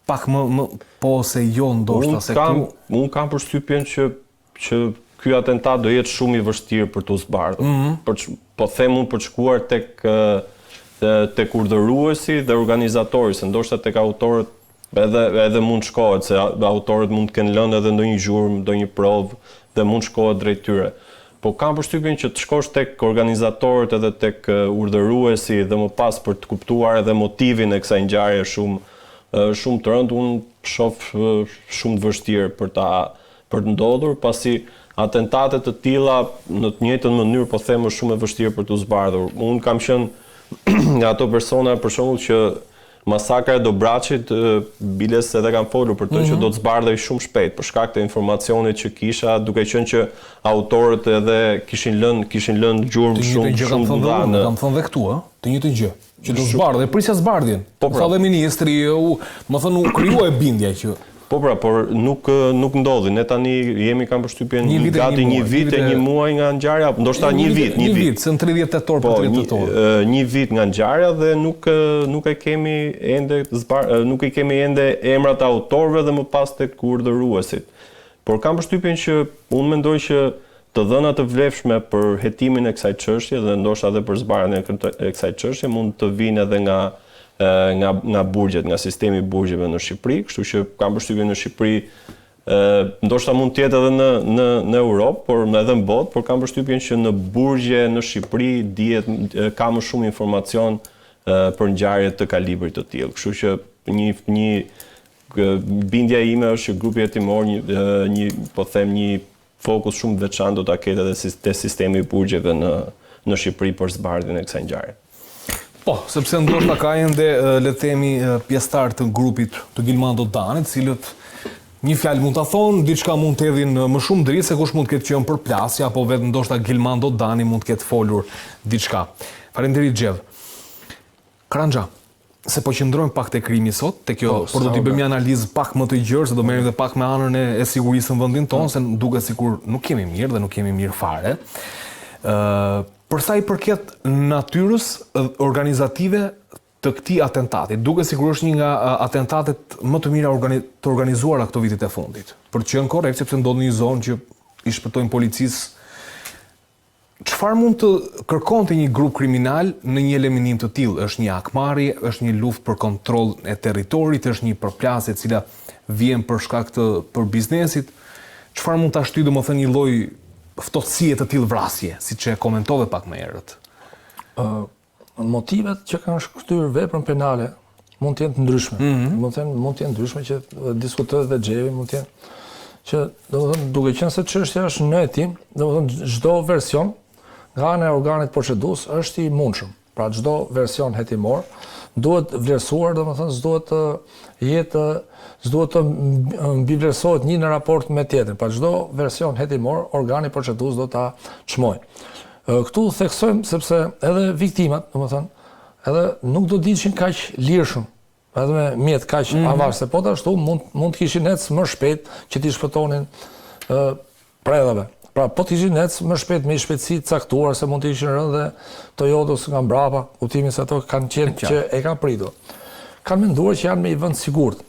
pak më më po ose jo ndoshta se kam, këtu unë kam përshtypjen që që ky atentat do jetë shumë i vështirë për t'u zbardhur. Mm -hmm. Për po them unë për të shkuar tek tek urdhëruesi dhe organizatori, se ndoshta tek autorët edhe edhe mund të shkohet, se autorët mund të kenë lënë edhe ndonjë gjurmë, ndonjë provë dhe mund të shkohet drejt tyre. Po kam përshtypjen që të shkosh tek organizatorët edhe tek urdhëruesi dhe më pas për të kuptuar edhe motivin e kësaj ngjarje shumë shumë të rëndë, unë shoh shumë të vështirë për ta për të ndodhur, pasi atentate të tilla në të njëjtën mënyrë po them është shumë e vështirë për t'u zbardhur. Unë kam qenë nga ato persona për shembull që masakra e Dobraçit biles edhe kam folur për të mm -hmm. që mhm. do të zbardhej shumë shpejt për shkak të informacionit që kisha, duke qenë që autorët edhe kishin lënë kishin lënë gjurmë shumë shumë të mëdha. Në... Kam thënë dhe këtu, ë, të njëjtën gjë, që do zbardhej, prisja zbardhjen. Po pra. Tha dhe ministri, u, domethënë u krijua e bindja që Po pra, por nuk nuk ndodhi. Ne tani jemi kam përshtypjen një vit gati një vit e një muaj nga ngjarja, ndoshta një vit, një vit. Një vit, se në 30 tetor për 30 po, tetor. Një vit nga ngjarja dhe nuk nuk e kemi ende zbar, nuk i kemi ende emrat e autorëve dhe më pas tek urdhëruesit. Por kam përshtypjen që unë mendoj që të dhëna të vlefshme për hetimin e kësaj çështje dhe ndoshta edhe për zbardhjen e kësaj çështje mund të vijnë edhe nga nga nga burgjet, nga sistemi i burgjeve në Shqipëri, kështu që kam përshtypjen në Shqipëri ë ndoshta mund të jetë edhe në në në Europë, por edhe në botë, por kam përshtypjen që në burgje në Shqipëri dihet ka më shumë informacion për ngjarje të kalibrit të tillë. Kështu që një një bindja ime është që grupi hetimor një një po them një fokus shumë të veçantë do ta ketë edhe te sistemi i burgjeve në në Shqipëri për zbardhjen e kësaj ngjarje. Po, sepse ndoshta ka ende, le të themi, pjesëtarë të grupit të Gilmando Danit, të cilët një fjalë mund ta thonë, diçka mund të hedhin më shumë dritë se kush mund të ketë qenë përplasja apo vetë ndoshta Gilmando Dani mund të ketë folur diçka. Faleminderit Xhev. Karanxha, se po qëndrojmë pak te krimi sot, te kjo, po, por do t'i bëjmë një analizë pak më të gjerë, se do merrem dhe pak me anën e, e sigurisë në vendin tonë, se duket sikur nuk jemi mirë dhe nuk jemi mirë fare. Ë, për sa i përket natyrës organizative të këtij atentati, duket sikur është një nga atentatet më të mira organi të organizuara këto vitet e fundit. Për të qenë korrekt, sepse ndodh në një zonë që i shpëtojnë policisë Çfarë mund të kërkonte një grup kriminal në një eliminim të tillë? Është një hakmarrje, është një luftë për kontroll e territorit, është një përplasje e cila vjen për shkak të për biznesit? Çfarë mund ta shtyjë domethënë një lloj ftohtësie të tillë vrasje, siç e komentove pak më herët? Ë Motivet që kanë shtyrë veprën penale mund të jenë të ndryshme. Mm -hmm. Mund të jenë mund të jenë ndryshme që diskutohet dhe Xhevi mund të jenë që domethënë duke qenë se çështja është në hetim, domethënë çdo version nga ana e organit procedues është i mundshëm. Pra çdo version hetimor duhet vlerësuar, domethënë s'duhet të jetë s'duhet të mbivlerësohet një në raport me tjetrin. Pra çdo version hetimor organi procedues do ta çmojë. Këtu theksojmë sepse edhe viktimat, domethënë, edhe nuk do dilshin kaq lirshëm, edhe me mjet kaq mm -hmm. avash, se po ashtu mund mund të kishin ecë më shpejt që t'i shpëtonin ë predhave. Pra po të kishin ecë më shpejt me një shpejtësi të caktuar se mund të ishin rënë dhe Toyotës nga mbrapa, kuptimin se ato kanë qenë që e kanë pritur. Kanë menduar që janë me një vend sigurt.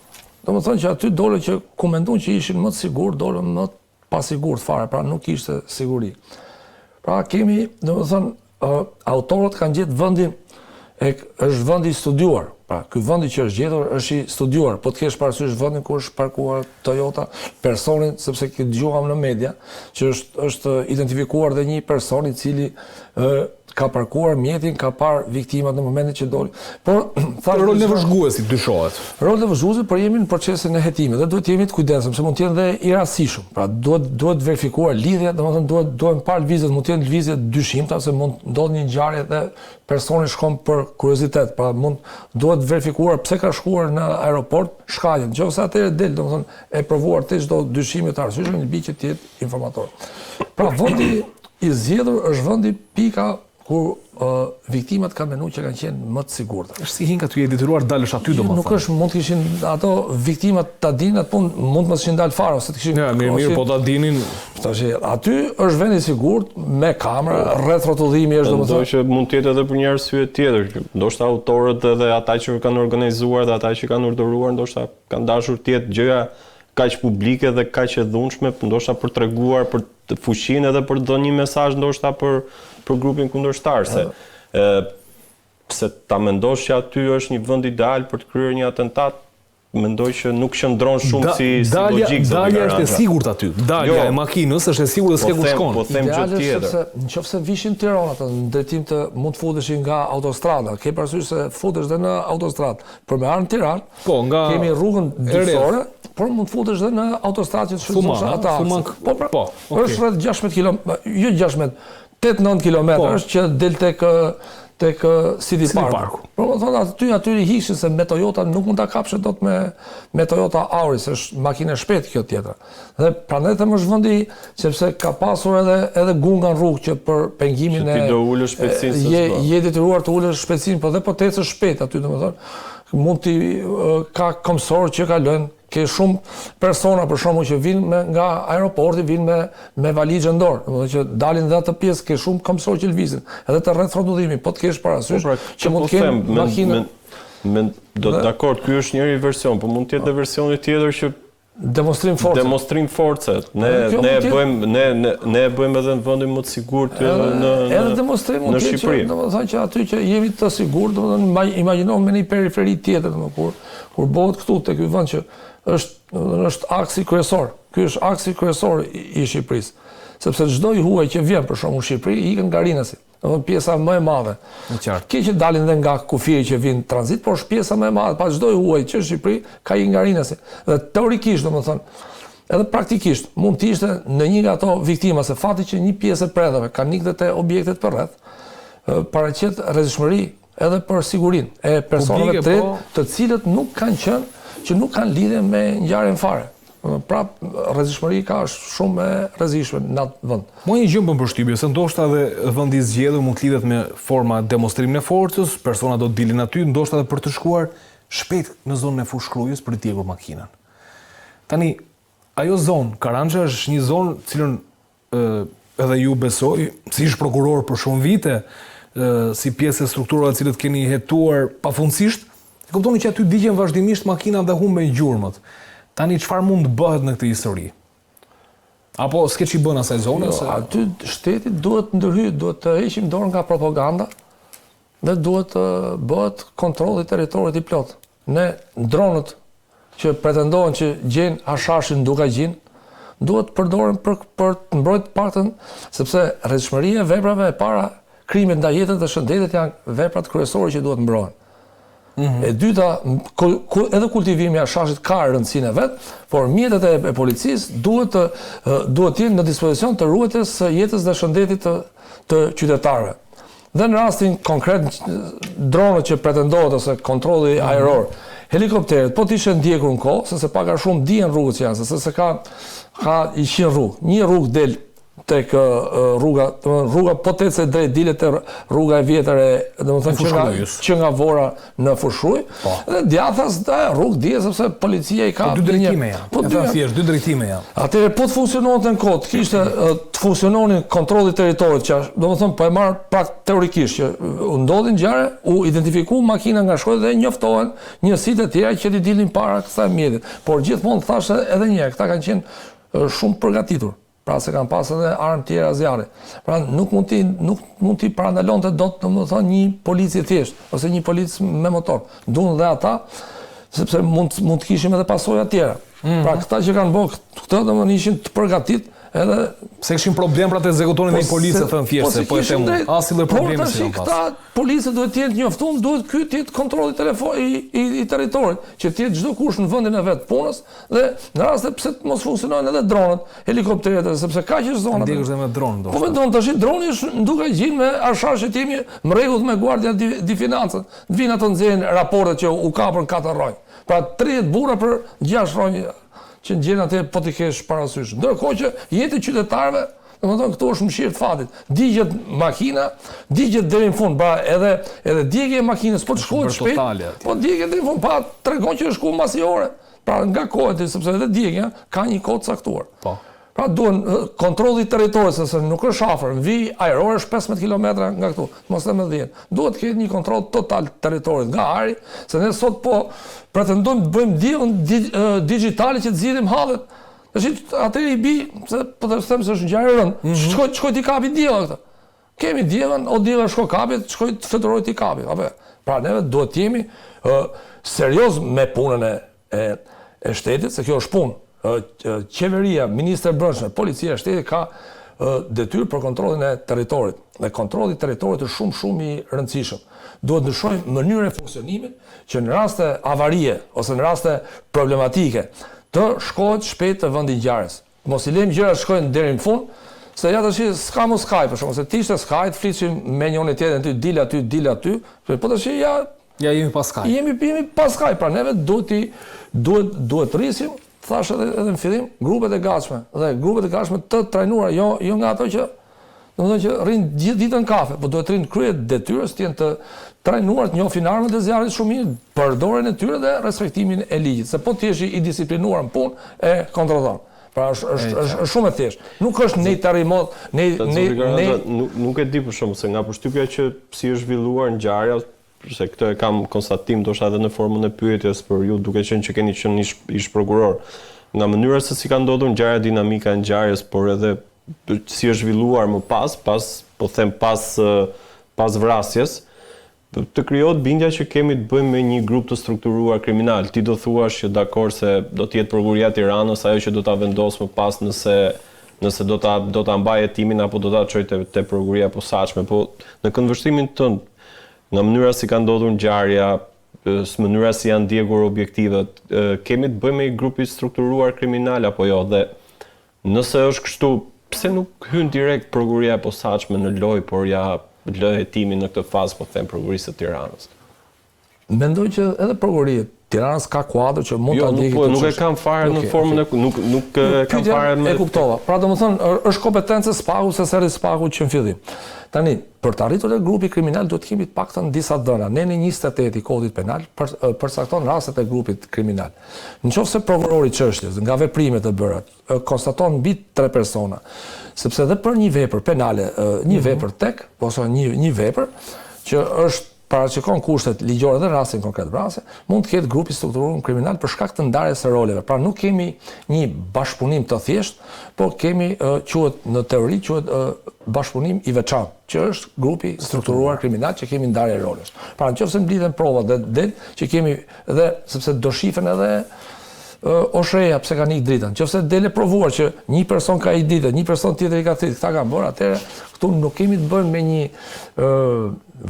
Domethënë që aty dolën që ku menduan që ishin më të sigurt, dolën më pasigurt fare, pra nuk ishte siguri. Pra kemi, domethënë, autorët kanë gjetë vendin, e, është vendi i studiuar. Pra, ky vendi që është gjetur është i studiuar, po të kesh parasysh vendin ku është parkuar Toyota, personin, sepse ke dëgjuam në media, që është është identifikuar dhe një person i cili ë ka parkuar mjetin, ka parë viktimat në momentin që doli. Por thashë rolin e vëzhguesit dyshohet. Rolin e vëzhguesit, por jemi në procesin e hetimit dhe duhet të jemi të kujdesshëm se mund të jenë dhe i rastësishëm. Pra duhet duhet verifikuar lidhja, domethënë duhet duhen parë lëvizjet, mund të jenë lëvizje të dyshimta se mund të ndodhë një ngjarje dhe personi shkon për kuriozitet, pra mund duhet verifikuar pse ka shkuar në aeroport, shkaqet. Në qoftë se atëherë del, domethënë e provuar te çdo dyshimi të arsyeshëm, i bie që të jetë informator. Pra vendi i zgjedhur është vendi pika ku uh, viktimat kanë menduar që kanë qenë më të sigurta. Është si hinka ty je i detyruar të dalësh aty domethënë. Nuk është, mund të kishin ato viktimat ta dinin atë punë, mund të mos ishin dalë fare ose të kishin Ja, mirë, mirë, po ta dinin. Tash aty është vend i sigurt me kamera, po. rreth rrotullimi është domethënë. Mendoj që mund të jetë edhe për një arsye tjetër, që ndoshta autorët edhe ata që kanë organizuar dhe ata që kanë urdhëruar ndoshta kanë dashur të jetë gjëja kaq publike dhe kaq e dhunshme, ndoshta për treguar për fuqinë edhe për të dhënë një mesazh ndoshta për për grupin kundërshtar se ë pse ta mendosh që aty është një vend ideal për të kryer një atentat mendoj që nuk qëndron shumë da, si si dalja, logjikë. Dalja është e sigurt aty. Dalja jo, e makinës është e sigurt dhe s'ke po ku shkon. Po them gjë tjetër. Sepse në qoftë se vishin Tiranë ata në drejtim të mund të futeshin nga autostrada, ke parasysh se futesh dhe në autostradë për me ardhur në Tiranë. Po, nga kemi rrugën dytësore, por mund të futesh dhe në autostradë që të shfrytëzosh ata. Thuman, po, pra, po, okay. është rreth 16 km, jo 16, 8-9 km po. është që del tek tek City Park. Parku. Po më thonë aty aty i hiqshin se me Toyota nuk mund ta kapshe dot me me Toyota Auris, është makinë e shpejtë kjo tjetra. Dhe prandaj them është vendi sepse ka pasur edhe edhe gunga në rrugë që për pengimin e ti do ulësh shpejtësinë se je je detyruar të ulësh shpejtësinë, po dhe po të ecësh shpejt aty domethënë mund ti ka këmbësorë që kalojnë, ke shumë persona për shembull që vijnë me nga aeroporti, vijnë me me valixhe në dorë, domethënë që dalin dhe atë pjesë ke shumë këmbësorë që lëvizin, edhe te rreth rrotullimi, po të kesh parasysh po pra, që mund të po kenë makinë me, do dakord, ky është njëri version, po mund të jetë dhe versioni tjetër që Demonstrim force. Demonstrim force. Ne ne e bëjmë ne ne ne e bëjmë edhe në vendin më të sigurt në në edhe demonstrim mund të jetë, domethënë që aty që jemi të sigurt, domethënë imagjino me një periferi tjetër, domethënë kur kur bëhet këtu te ky vend që është domethënë është aksi kryesor. Ky është aksi kryesor i, i Shqipërisë. Sepse çdo i huaj që vjen për shembull në Shqipëri ikën nga Rinasi. Domethënë pjesa më e madhe. E qartë. Ke që dalin dhe nga kufiri që vijnë tranzit, por është pjesa më e madhe, pa çdo i huaj që në Shqipëri ka ikë nga Rinasi. Dhe teorikisht, domethënë, edhe praktikisht mund të ishte në një nga ato viktima se fati që një pjesë e predhave kanë ikë dhe te objektet përreth, paraqet rrezikshmëri edhe për sigurinë e personave të tretë, po. të cilët nuk kanë qenë, që nuk kanë lidhje me ngjarjen fare. Pra, rrezikshmëri ka është shumë e rrezikshme në atë vend. Mua një gjë më bën përshtypje, se ndoshta edhe vendi i zgjedhur mund të lidhet me forma demonstrimin e forcës, persona do të dilin aty, ndoshta edhe për të shkuar shpejt në zonën e Fushë-Krujës për të djegur makinën. Tani, ajo zonë, Karanxha është një zonë të cilën edhe ju besoj, si ish prokuror për shumë vite, si pjesë e strukturave të cilët keni hetuar pafundësisht, e kuptoni që aty digjen vazhdimisht makinat dhe humben gjurmët. Tani çfarë mund të bëhet në këtë histori? Apo s'ke ç'i bën asaj zone jo, se aty shteti duhet të ndërhyjë, duhet të heqim dorë nga propaganda dhe duhet të bëhet kontrolli i territorit i plotë. Ne dronët që pretendohen që gjejnë hashashin në Dukagjin, duhet të përdoren për për të mbrojtur të paktën, sepse rrezikshmëria e veprave e para, krimet ndaj jetës dhe shëndetit janë veprat kryesore që duhet mbrohen. Mm -hmm. E dyta, ku, ku, edhe kultivimi i hashashit ka rëndësinë e vet, por mjetet e, e policisë duhet të duhet të jenë në dispozicion të ruajtjes së jetës dhe shëndetit të të qytetarëve. Dhe në rastin konkret dronët që pretendohet ose kontrolli mhm. ajror, helikopterët, po të ishe ndjekur në kohë, sepse pak a shumë dihen rrugët që janë, sepse se ka ka 100 rrugë. Një rrugë del tek rruga, domethënë rruga po të ecë drejt dilet te rruga e vjetër e, domethënë që nga që nga Vora në Fushë-Krujë. Po. Dhe djathtas da rrugë dihet sepse policia i ka po dy drejtime janë. Po dy thjesht dy drejtime janë. Atëherë po të funksiononte në kohë, të kishte të funksiononin kontrolli i territorit që është, domethënë po e marr pra teorikisht që u ndodhin ngjarje, u identifiku makina nga shkoi dhe njoftohen njësitë e tjera që t'i dilnin para kësaj mjetit. Por gjithmonë thashë edhe një herë, këta kanë qenë shumë përgatitur. Pra se kanë pas edhe armë tjera zjarri. Pra nuk mund t'i nuk mund t'i parandalonte dot, domethënë një polic i thjeshtë ose një polic me motor. Duhen dhe ata sepse mund mund të kishim edhe pasoja tjera. Mm -hmm. Pra këta që kanë bërë këtë domethënë ishin të përgatit edhe se kishin problem pra të ekzekutonin po një polic e thënë thjesht po se po e them asnjë lloj problemi po tash këta policët duhet të jenë të njoftuar duhet ky të jetë kontrolli telefon i, i, i territorit që të jetë çdokush në vendin e vet punës Dhe në rast se pse të mos funksionojnë edhe dronët, helikopterët, sepse kaq është zona. Ndjekësh dhe me dron ndoshta. Po me dron tash droni është në Dukagjin me hashash që jemi në rregull me Guardia di, di Financën. Të vinë ato nxjerrin raportet që u kapën katër rronjë. Pra 30 burra për 6 rronjë që ngjen atje po t'i kesh parasysh. Ndërkohë që jeta e qytetarëve Domethënë këtu është mëshirë të fatit. Digjet makina, digjet deri në fund, pra edhe edhe djegia e makinës po të shkohet shpejt. Po digjet deri në fund, pa tregon që është shku mbas një ore. Pra nga koha e sepse edhe djegia ka një kohë të caktuar. Po. Pra duhen kontrolli i territorit, sepse nuk është afër, në vijë ajrore është 15 km nga këtu, mos them 10. Duhet të ketë një kontroll total të territorit nga ajri, se ne sot po pretendojmë të bëjmë diellën digjitale që të zgjidhim hallet. Tash atëherë i bi, se po të them se është ngjarje e rëndë. Mm -hmm. Shkoj shkoj t'i kapi diella këtë. Kemi diellën, o diella shko kapi, shkoj të fluturoj t'i kapi, apo. Pra neve duhet të jemi ë serioz me punën e e e shtetit, se kjo është punë. Ë qeveria, ministria e brendshme, policia e shtetit ka detyrë për kontrollin e territorit. Dhe kontrolli i territorit është shumë shumë i rëndësishëm. Duhet ndryshojmë mënyrën e funksionimit që në raste avarie ose në raste problematike të shkohet shpejt te vendi i ngjarjes. Mos i lejmë gjërat të shkojnë deri në fund, se ja tash s'ka më Skype për shembull, se të ishte Skype, të flisnim me njëri tjetrin ty dil aty, dil aty, po tash ja Ja jemi pa Skype. Jemi jemi pa Skype, pra neve duhet ti duhet duhet të rrisim, thashë edhe edhe në fillim, grupet e gatshme dhe grupet e gatshme të trajnuara, jo jo nga ato që Domethënë që rrinë gjithë ditën në kafe, po duhet të rrinë në krye të detyrës, të jenë të trajnuar, të njohin armët e zjarrit shumë mirë, përdorjen e tyre dhe respektimin e ligjit, se po të jesh i disiplinuar në punë, e kontrollon. Pra është është është është shumë e thjeshtë. Nuk është ne terremot, ne ne ne nuk nuk e di për shembull se nga përshtypja që si është zhvilluar ngjarja, se këtë e kam konstatim ndoshta edhe në formën e pyetjes për ju duke qenë që keni qenë ish ish prokuror. Nga mënyra se si ka ndodhur ngjarja, dinamika e ngjarjes, por edhe si është zhvilluar më pas, pas, po them pas pas vrasjes, të krijohet bindja që kemi të bëjmë me një grup të strukturuar kriminal. Ti do thuash që dakord se do të jetë prokuroria e Tiranës ajo që do ta vendosë më pas nëse nëse do ta do ta mbajë hetimin apo do ta çojë te te prokuroria e posaçme, po në këndvështrimin tënd, nga mënyra si ka ndodhur ngjarja, mënyra si janë djegur objektivat, kemi të bëjmë me një grup i strukturuar kriminal apo jo dhe Nëse është kështu, pse nuk hyn direkt Prokuroria e Posaçme në lojë, por ia lë hetimin në këtë fazë, po them, Prokurorisë së Tiranës? Mendoj që edhe Prokuroria e Tiranës ka kuadër që mund jo, ta ndjekë po, këtë nuk e kam fare në formën e nuk nuk e kam fare me E kuptova. Pra domethënë është kompetencë e SPAK-ut se s'erdhi SPAK-u që në fillim. Tani, për të arritur te grupi kriminal duhet të kemi të paktën disa dhëna. Neni 28 i Kodit Penal për, përcakton rastet e grupit kriminal. Në qoftë se prokurori i çështjes, nga veprimet e bëra, konstaton mbi tre persona, sepse edhe për një vepër penale, një mhm. vepër tek, ose një një vepër që është parashikon kushtet ligjore dhe rastin konkret vrasje, mund të ketë grup i strukturuar kriminal për shkak të ndarjes së roleve. Pra nuk kemi një bashkëpunim të thjeshtë, por kemi quhet në teori quhet bashkëpunim i veçantë, që është grupi i strukturuar kriminal që kemi ndarje rolesh. Pra në qoftë se mblidhen provat dhe del që kemi Dhe sepse do shifen edhe OSHEE-ja pse kanë ikë dritat. Nëse del e provuar që një person ka ikë dritat, një person tjetër i ka thithë, këta kanë bërë, atëherë këtu nuk kemi të bëjmë me një ë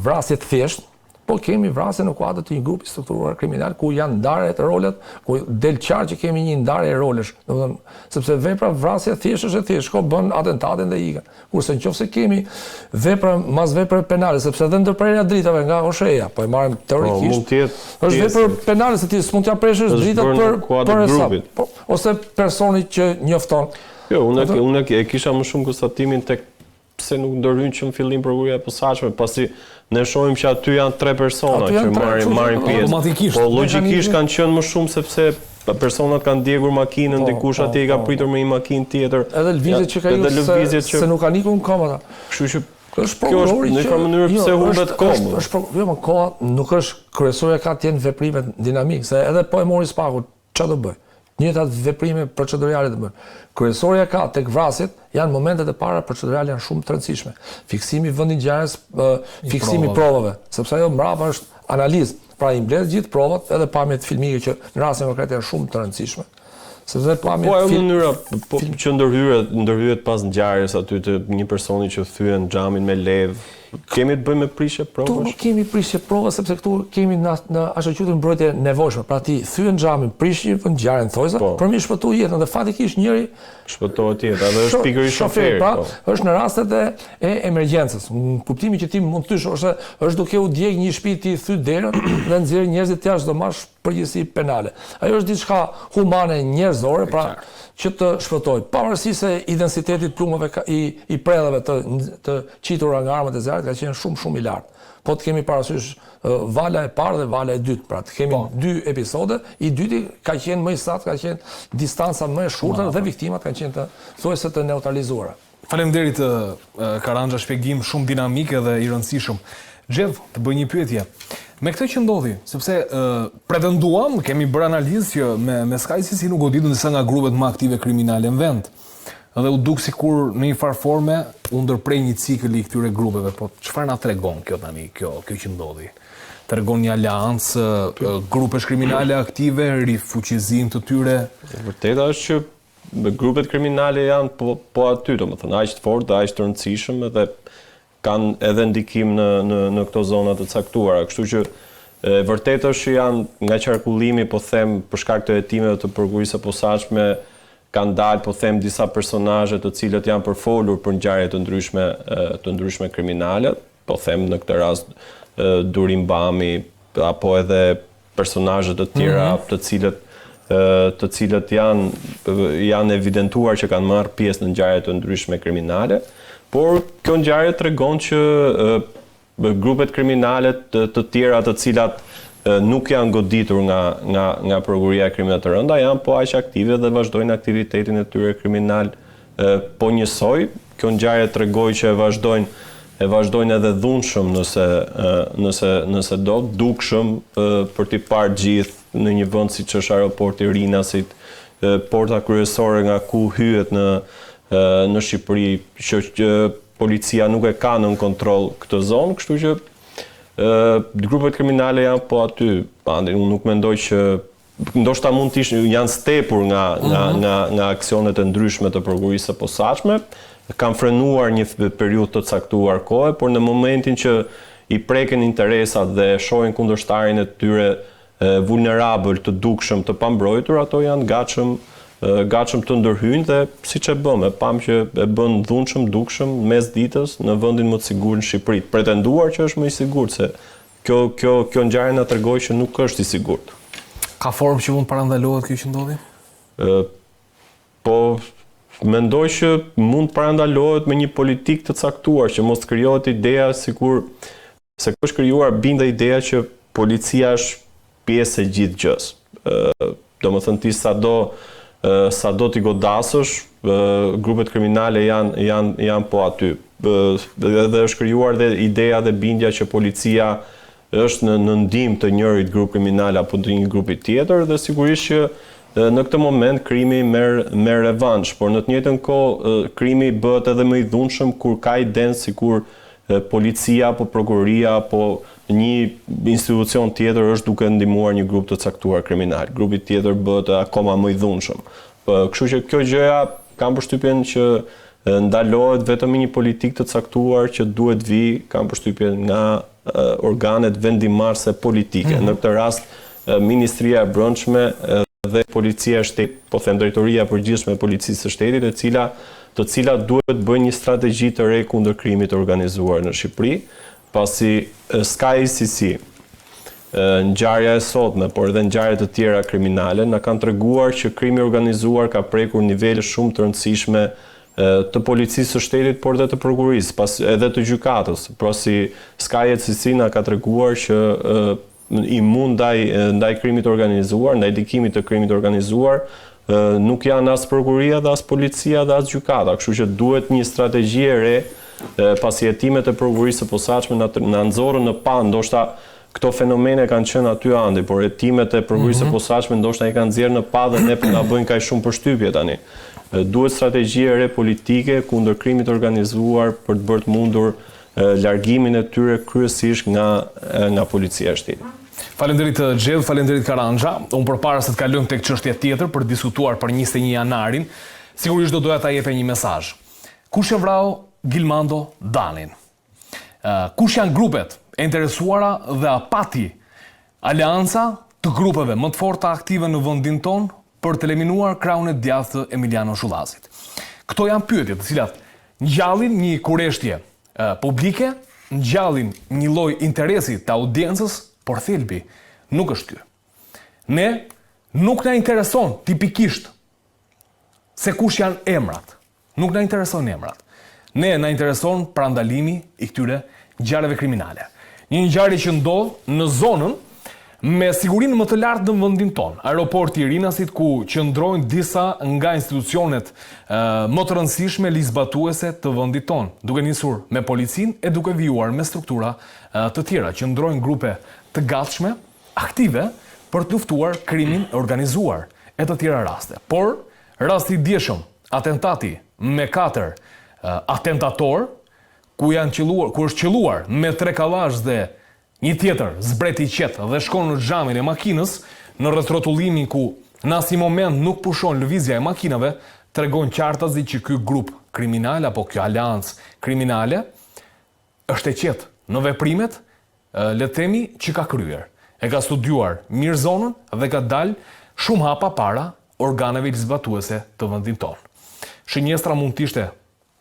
vrasje të thjeshtë, po kemi vrasje në kuadër të një grupi strukturuar kriminal ku janë ndarë rolet, ku del qartë që kemi një ndarje rolesh, domethënë, sepse vepra vrasje thjesht është e thjeshtë, shko bën atentatin dhe ikën. Kurse në qoftë se kemi vepra mas vepre penale, sepse edhe ndërprerja e dritave nga OSHEE-ja, po e marrim po, teorikisht, është vepër penale se ti s'mund t'ia preshësh dritat për për hesap, po, ose personi që njofton. Jo, unë unë e kisha më shumë konstatimin tek pse nuk ndërhyn që në fillim prokuroria e posaçme, pasi ne shohim që aty janë tre persona që marrin marrin pjesë. Automatikisht. Po logjikisht kanë qenë më shumë sepse Personat kanë djegur makinën, po, dikush po, atje i ka po, pritur me një makinë tjetër. Edhe lëvizjet që ka ikur se, që... se nuk kanë ikur në këmbë ata. Kështu që është prokurori që në një mënyrë jo, pse humbet kohë. Është, është, jo, më koha nuk është kryesorja ka të jenë veprimet dinamike, se edhe po e mori SPAK-u, çfarë do bëj? Të njëjtat veprime procedurale të bën. Kryesorja ka tek vrasjet janë momentet e para procedurale janë shumë të rëndësishme. Fiksimi i vendit ngjarjes, fiksimi i provave, sepse ajo mbrapa është analizë. Pra i mbledh gjithë provat, edhe pamjet filmike që në rastin konkret janë shumë të rëndësishme. Sepse pamjet Po ajo mënyra po që ndërhyret, ndërhyhet pas ngjarjes aty të një personi që thyen xhamin me levë. Kemi të bëjmë me prishje provash? Këtu nuk kemi prishje prova sepse këtu kemi në në ashtu quajtur mbrojtje nevojshme. Pra ti thyen xhamin, prish një ngjarje në thonjëza, po. për me shpëtu jetën dhe faktikisht njëri shpëtohet jeta dhe është pikërisht shoferi. Pra, po. është në rastet e e emergjencës. Në kuptimin që ti mund të thysh ose është duke u djeg një shtëpi ti thy derën dhe nxjerr njerëzit jashtë do marrësh përgjegjësi penale. Ajo është diçka humane, njerëzore, pra që të shpëtojë. Pavarësisht se intensiteti i plumbave i i predhave të të qitura nga armët e zjarrit ka qenë shumë shumë i lartë. Po të kemi parasysh vala e parë dhe vala e dytë, pra të kemi po. dy episode, i dyti ka qenë më i saktë, ka qenë distanca më e shkurtër dhe viktimat kanë qenë të thuajse të neutralizuara. Faleminderit Karanxha, shpjegim shumë dinamik edhe i rëndësishëm. Xhev, të bëj një pyetje. Me këtë që ndodhi, sepse pretenduam, kemi bërë analizë që me me Sky ECC u goditën disa nga grupet më aktive kriminale në vend. Dhe u duk sikur në një farë forme u ndërpre një cikël i këtyre grupeve, po çfarë na tregon kjo tani, kjo kjo që ndodhi? Tregon një aleancë grupesh kriminale aktive, rifuqizim të tyre. E vërteta është që Grupet kriminale janë po, po aty, domethënë, aq të fortë dhe aq të rëndësishëm edhe kanë edhe ndikim në në në këto zona të caktuara. Kështu që e vërtetë është që janë nga qarkullimi, po them, për shkak të hetimeve të prokurorisë së posaçme, kanë dalë, po them, disa personazhe të cilët janë përfolur për ngjarje të ndryshme të ndryshme kriminale, po them në këtë rast Durim Bami apo edhe personazhe të tjera mm -hmm. të cilët të cilët janë janë evidentuar që kanë marrë pjesë në ngjarje të ndryshme kriminale, por kjo ngjarje tregon që grupet kriminale të, të tjera të cilat nuk janë goditur nga nga nga prokuroria e krimeve të rënda, janë po aq aktive dhe vazhdojnë aktivitetin e tyre kriminal Po njësoj, kjo ngjarje tregoi që e vazhdojnë e vazhdojnë edhe dhunshëm nëse nëse nëse do, dukshëm për t'i parë gjithë në një vend siç është aeroporti i Rinasit, porta kryesore nga ku hyhet në në Shqipëri, që, që policia nuk e ka nën kontroll këtë zonë, kështu që grupet kriminale janë po aty, Andi, unë nuk mendoj që ndoshta mund të ishin janë stepur nga nga mm -hmm. nga nga aksionet e ndryshme të prokurorisë së posaçme, kanë frenuar një periudhë të caktuar kohe, por në momentin që i preken interesat dhe shohin kundërshtarin e tyre vulnerabël, të dukshëm, të pambrojtur, ato janë gatshëm gatshëm të ndërhyjnë dhe siç e bëmë, e pamë që e bënë dhunshëm, dukshëm, mes ditës në vendin më të sigurt në Shqipëri. Pretenduar që është më i sigurt se Kjo kjo kjo ngjarje na tregoi që nuk është i sigurt. Ka formë që mund të parandalohet kjo që ndodhi? Ë po mendoj që mund të parandalohet me një politikë të caktuar që mos të krijohet ideja sikur se është krijuar bindja ideja që policia është pjesë e gjithë gjësë. Ë domethënë ti sado sado t'i godasësh, grupet kriminale janë janë janë po aty. Dhe është krijuar dhe ideja dhe bindja që policia është në në ndihmë të njërit grup kriminal apo të një grupi tjetër dhe sigurisht që në këtë moment krimi merr merr revansh, por në të njëjtën kohë krimi bëhet edhe më i dhunshëm kur ka idenë sikur policia apo prokuroria apo një institucion tjetër është duke ndihmuar një grup të caktuar kriminal. Grupi tjetër bëhet akoma më i dhunshëm. Kështu që kjo gjëja kam përshtypjen që ndalohet vetëm me një politikë të caktuar që duhet vijë, kam përshtypjen nga organet vendimmarrëse politike. Mm -hmm. Në këtë rast Ministria e Brendshme dhe Policia e Shtetit, po them Drejtoria e Përgjithshme e Policisë së Shtetit, e cila të cilat duhet të bëjnë një strategji të re kundër krimit të organizuar në Shqipëri, pasi Sky ECC, ngjarja e sotme, por edhe ngjarje të tjera kriminale, na kanë treguar që krimi i organizuar ka prekur nivele shumë të rëndësishme të policisë së shtetit, por edhe të prokurorisë, pas edhe të gjykatës. Pasi Sky ECC na ka treguar që imun ndaj ndaj krimit të organizuar, ndaj ndikimit të krimit të organizuar, nuk janë as prokuroria dhe as policia dhe as gjykata, kështu që duhet një strategji e re, pasi hetimet e prokurorisë së posaçme na na nxorën në pah ndoshta Këto fenomene kanë qenë aty andej, por hetimet e Prokurorisë së mhm. Posaçme ndoshta i kanë nxjerrë në pah dhe ne po na bëjnë kaq shumë përshtypje tani. Duhet strategji e re politike kundër krimit të organizuar për të bërë të mundur largimin e tyre kryesisht nga nga policia e shtetit. Faleminderit Xhevë, faleminderit Karanxha. Unë përpara se të kalojmë tek çështja tjetër për të diskutuar për 21 janarin, sigurisht do doja ta jepja një mesazh. Kush e vrau Gilmando Danin? Kush janë grupet e interesuara dhe a pati aleanca të grupeve më të forta aktive në vendin tonë për të eliminuar krahun e djathtë të Emiliano Shullazit? Këto janë pyetje të cilat ngjallin një kureshtje publike, ngjallin një lloj interesi të audiencës, por thelbi nuk është ky. Ne nuk na intereson tipikisht se kush janë emrat. Nuk na interesojnë emrat. Ne na intereson parandalimi i këtyre ngjarjeve kriminale. Një ngjarje që ndodh në zonën me sigurinë më të lartë në vendin tonë, aeroporti i Rinasit ku qëndrojnë disa nga institucionet më të rëndësishme ligjzbatuese të vendit tonë, duke nisur me policinë e duke vijuar me struktura të tjera, qëndrojnë grupe të gatshme, aktive për të luftuar krimin e organizuar e të tjera raste. Por Rasti i djeshëm, atentati me katër atentatorë, ku janë qëlluar, ku është qëlluar me tre kallash dhe një tjetër zbret i qetë dhe shkon në xhamin e makinës, në rrethrrotullimin ku në asnjë moment nuk pushon lëvizja e makinave, tregon qartazi që ky grup kriminal apo kjo aleancë kriminale është e qetë në veprimet, le të themi, që ka kryer. E ka studiuar mirë zonën dhe ka dalë shumë hapa para organeve ligjzbatuese të vendit tonë. Shënjestra mund të ishte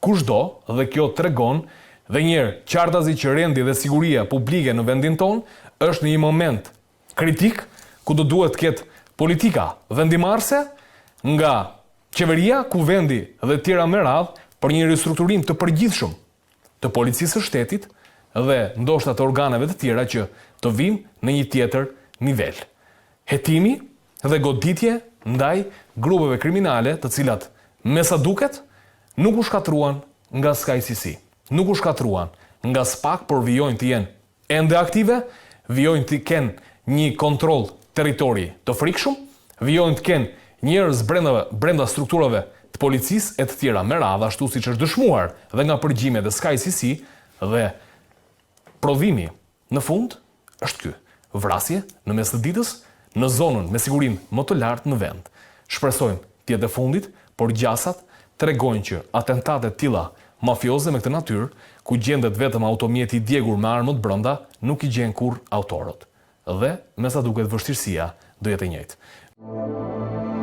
kushdo dhe kjo tregon dhe një herë qartazi që rendi dhe siguria publike në vendin tonë është në një moment kritik ku do duhet të ketë politika vendimmarrëse nga qeveria, kuvendi dhe të tjera me radhë për një ristrukturim të përgjithshëm të Policisë së Shtetit dhe ndoshta të organeve të tjera që të vijmë në një tjetër nivel hetimi dhe goditje ndaj grupeve kriminale të cilat me sa duket nuk u shkatërruan nga Sky CC, nuk u shkatërruan nga SPAK por vijojnë të jenë ende aktive, vijojnë të kenë një kontroll territori të frikshëm, vijojnë të kenë njerëz brenda brenda strukturave të policisë e të tjera me radhë ashtu siç është dëshmuar dhe nga përgjimet e Sky CC dhe prodhimi në fund është ky, vrasje në mes të ditës në zonën me sigurinë më të lartë në vend. Shpresojmë të jetë e fundit, por gjasat tregojnë që atentate të tilla mafioze me këtë natyrë, ku gjendet vetëm automjeti i djegur me armët brenda, nuk i gjen kurrë autorët. Dhe, me sa duket vështirësia do jetë e njëjtë.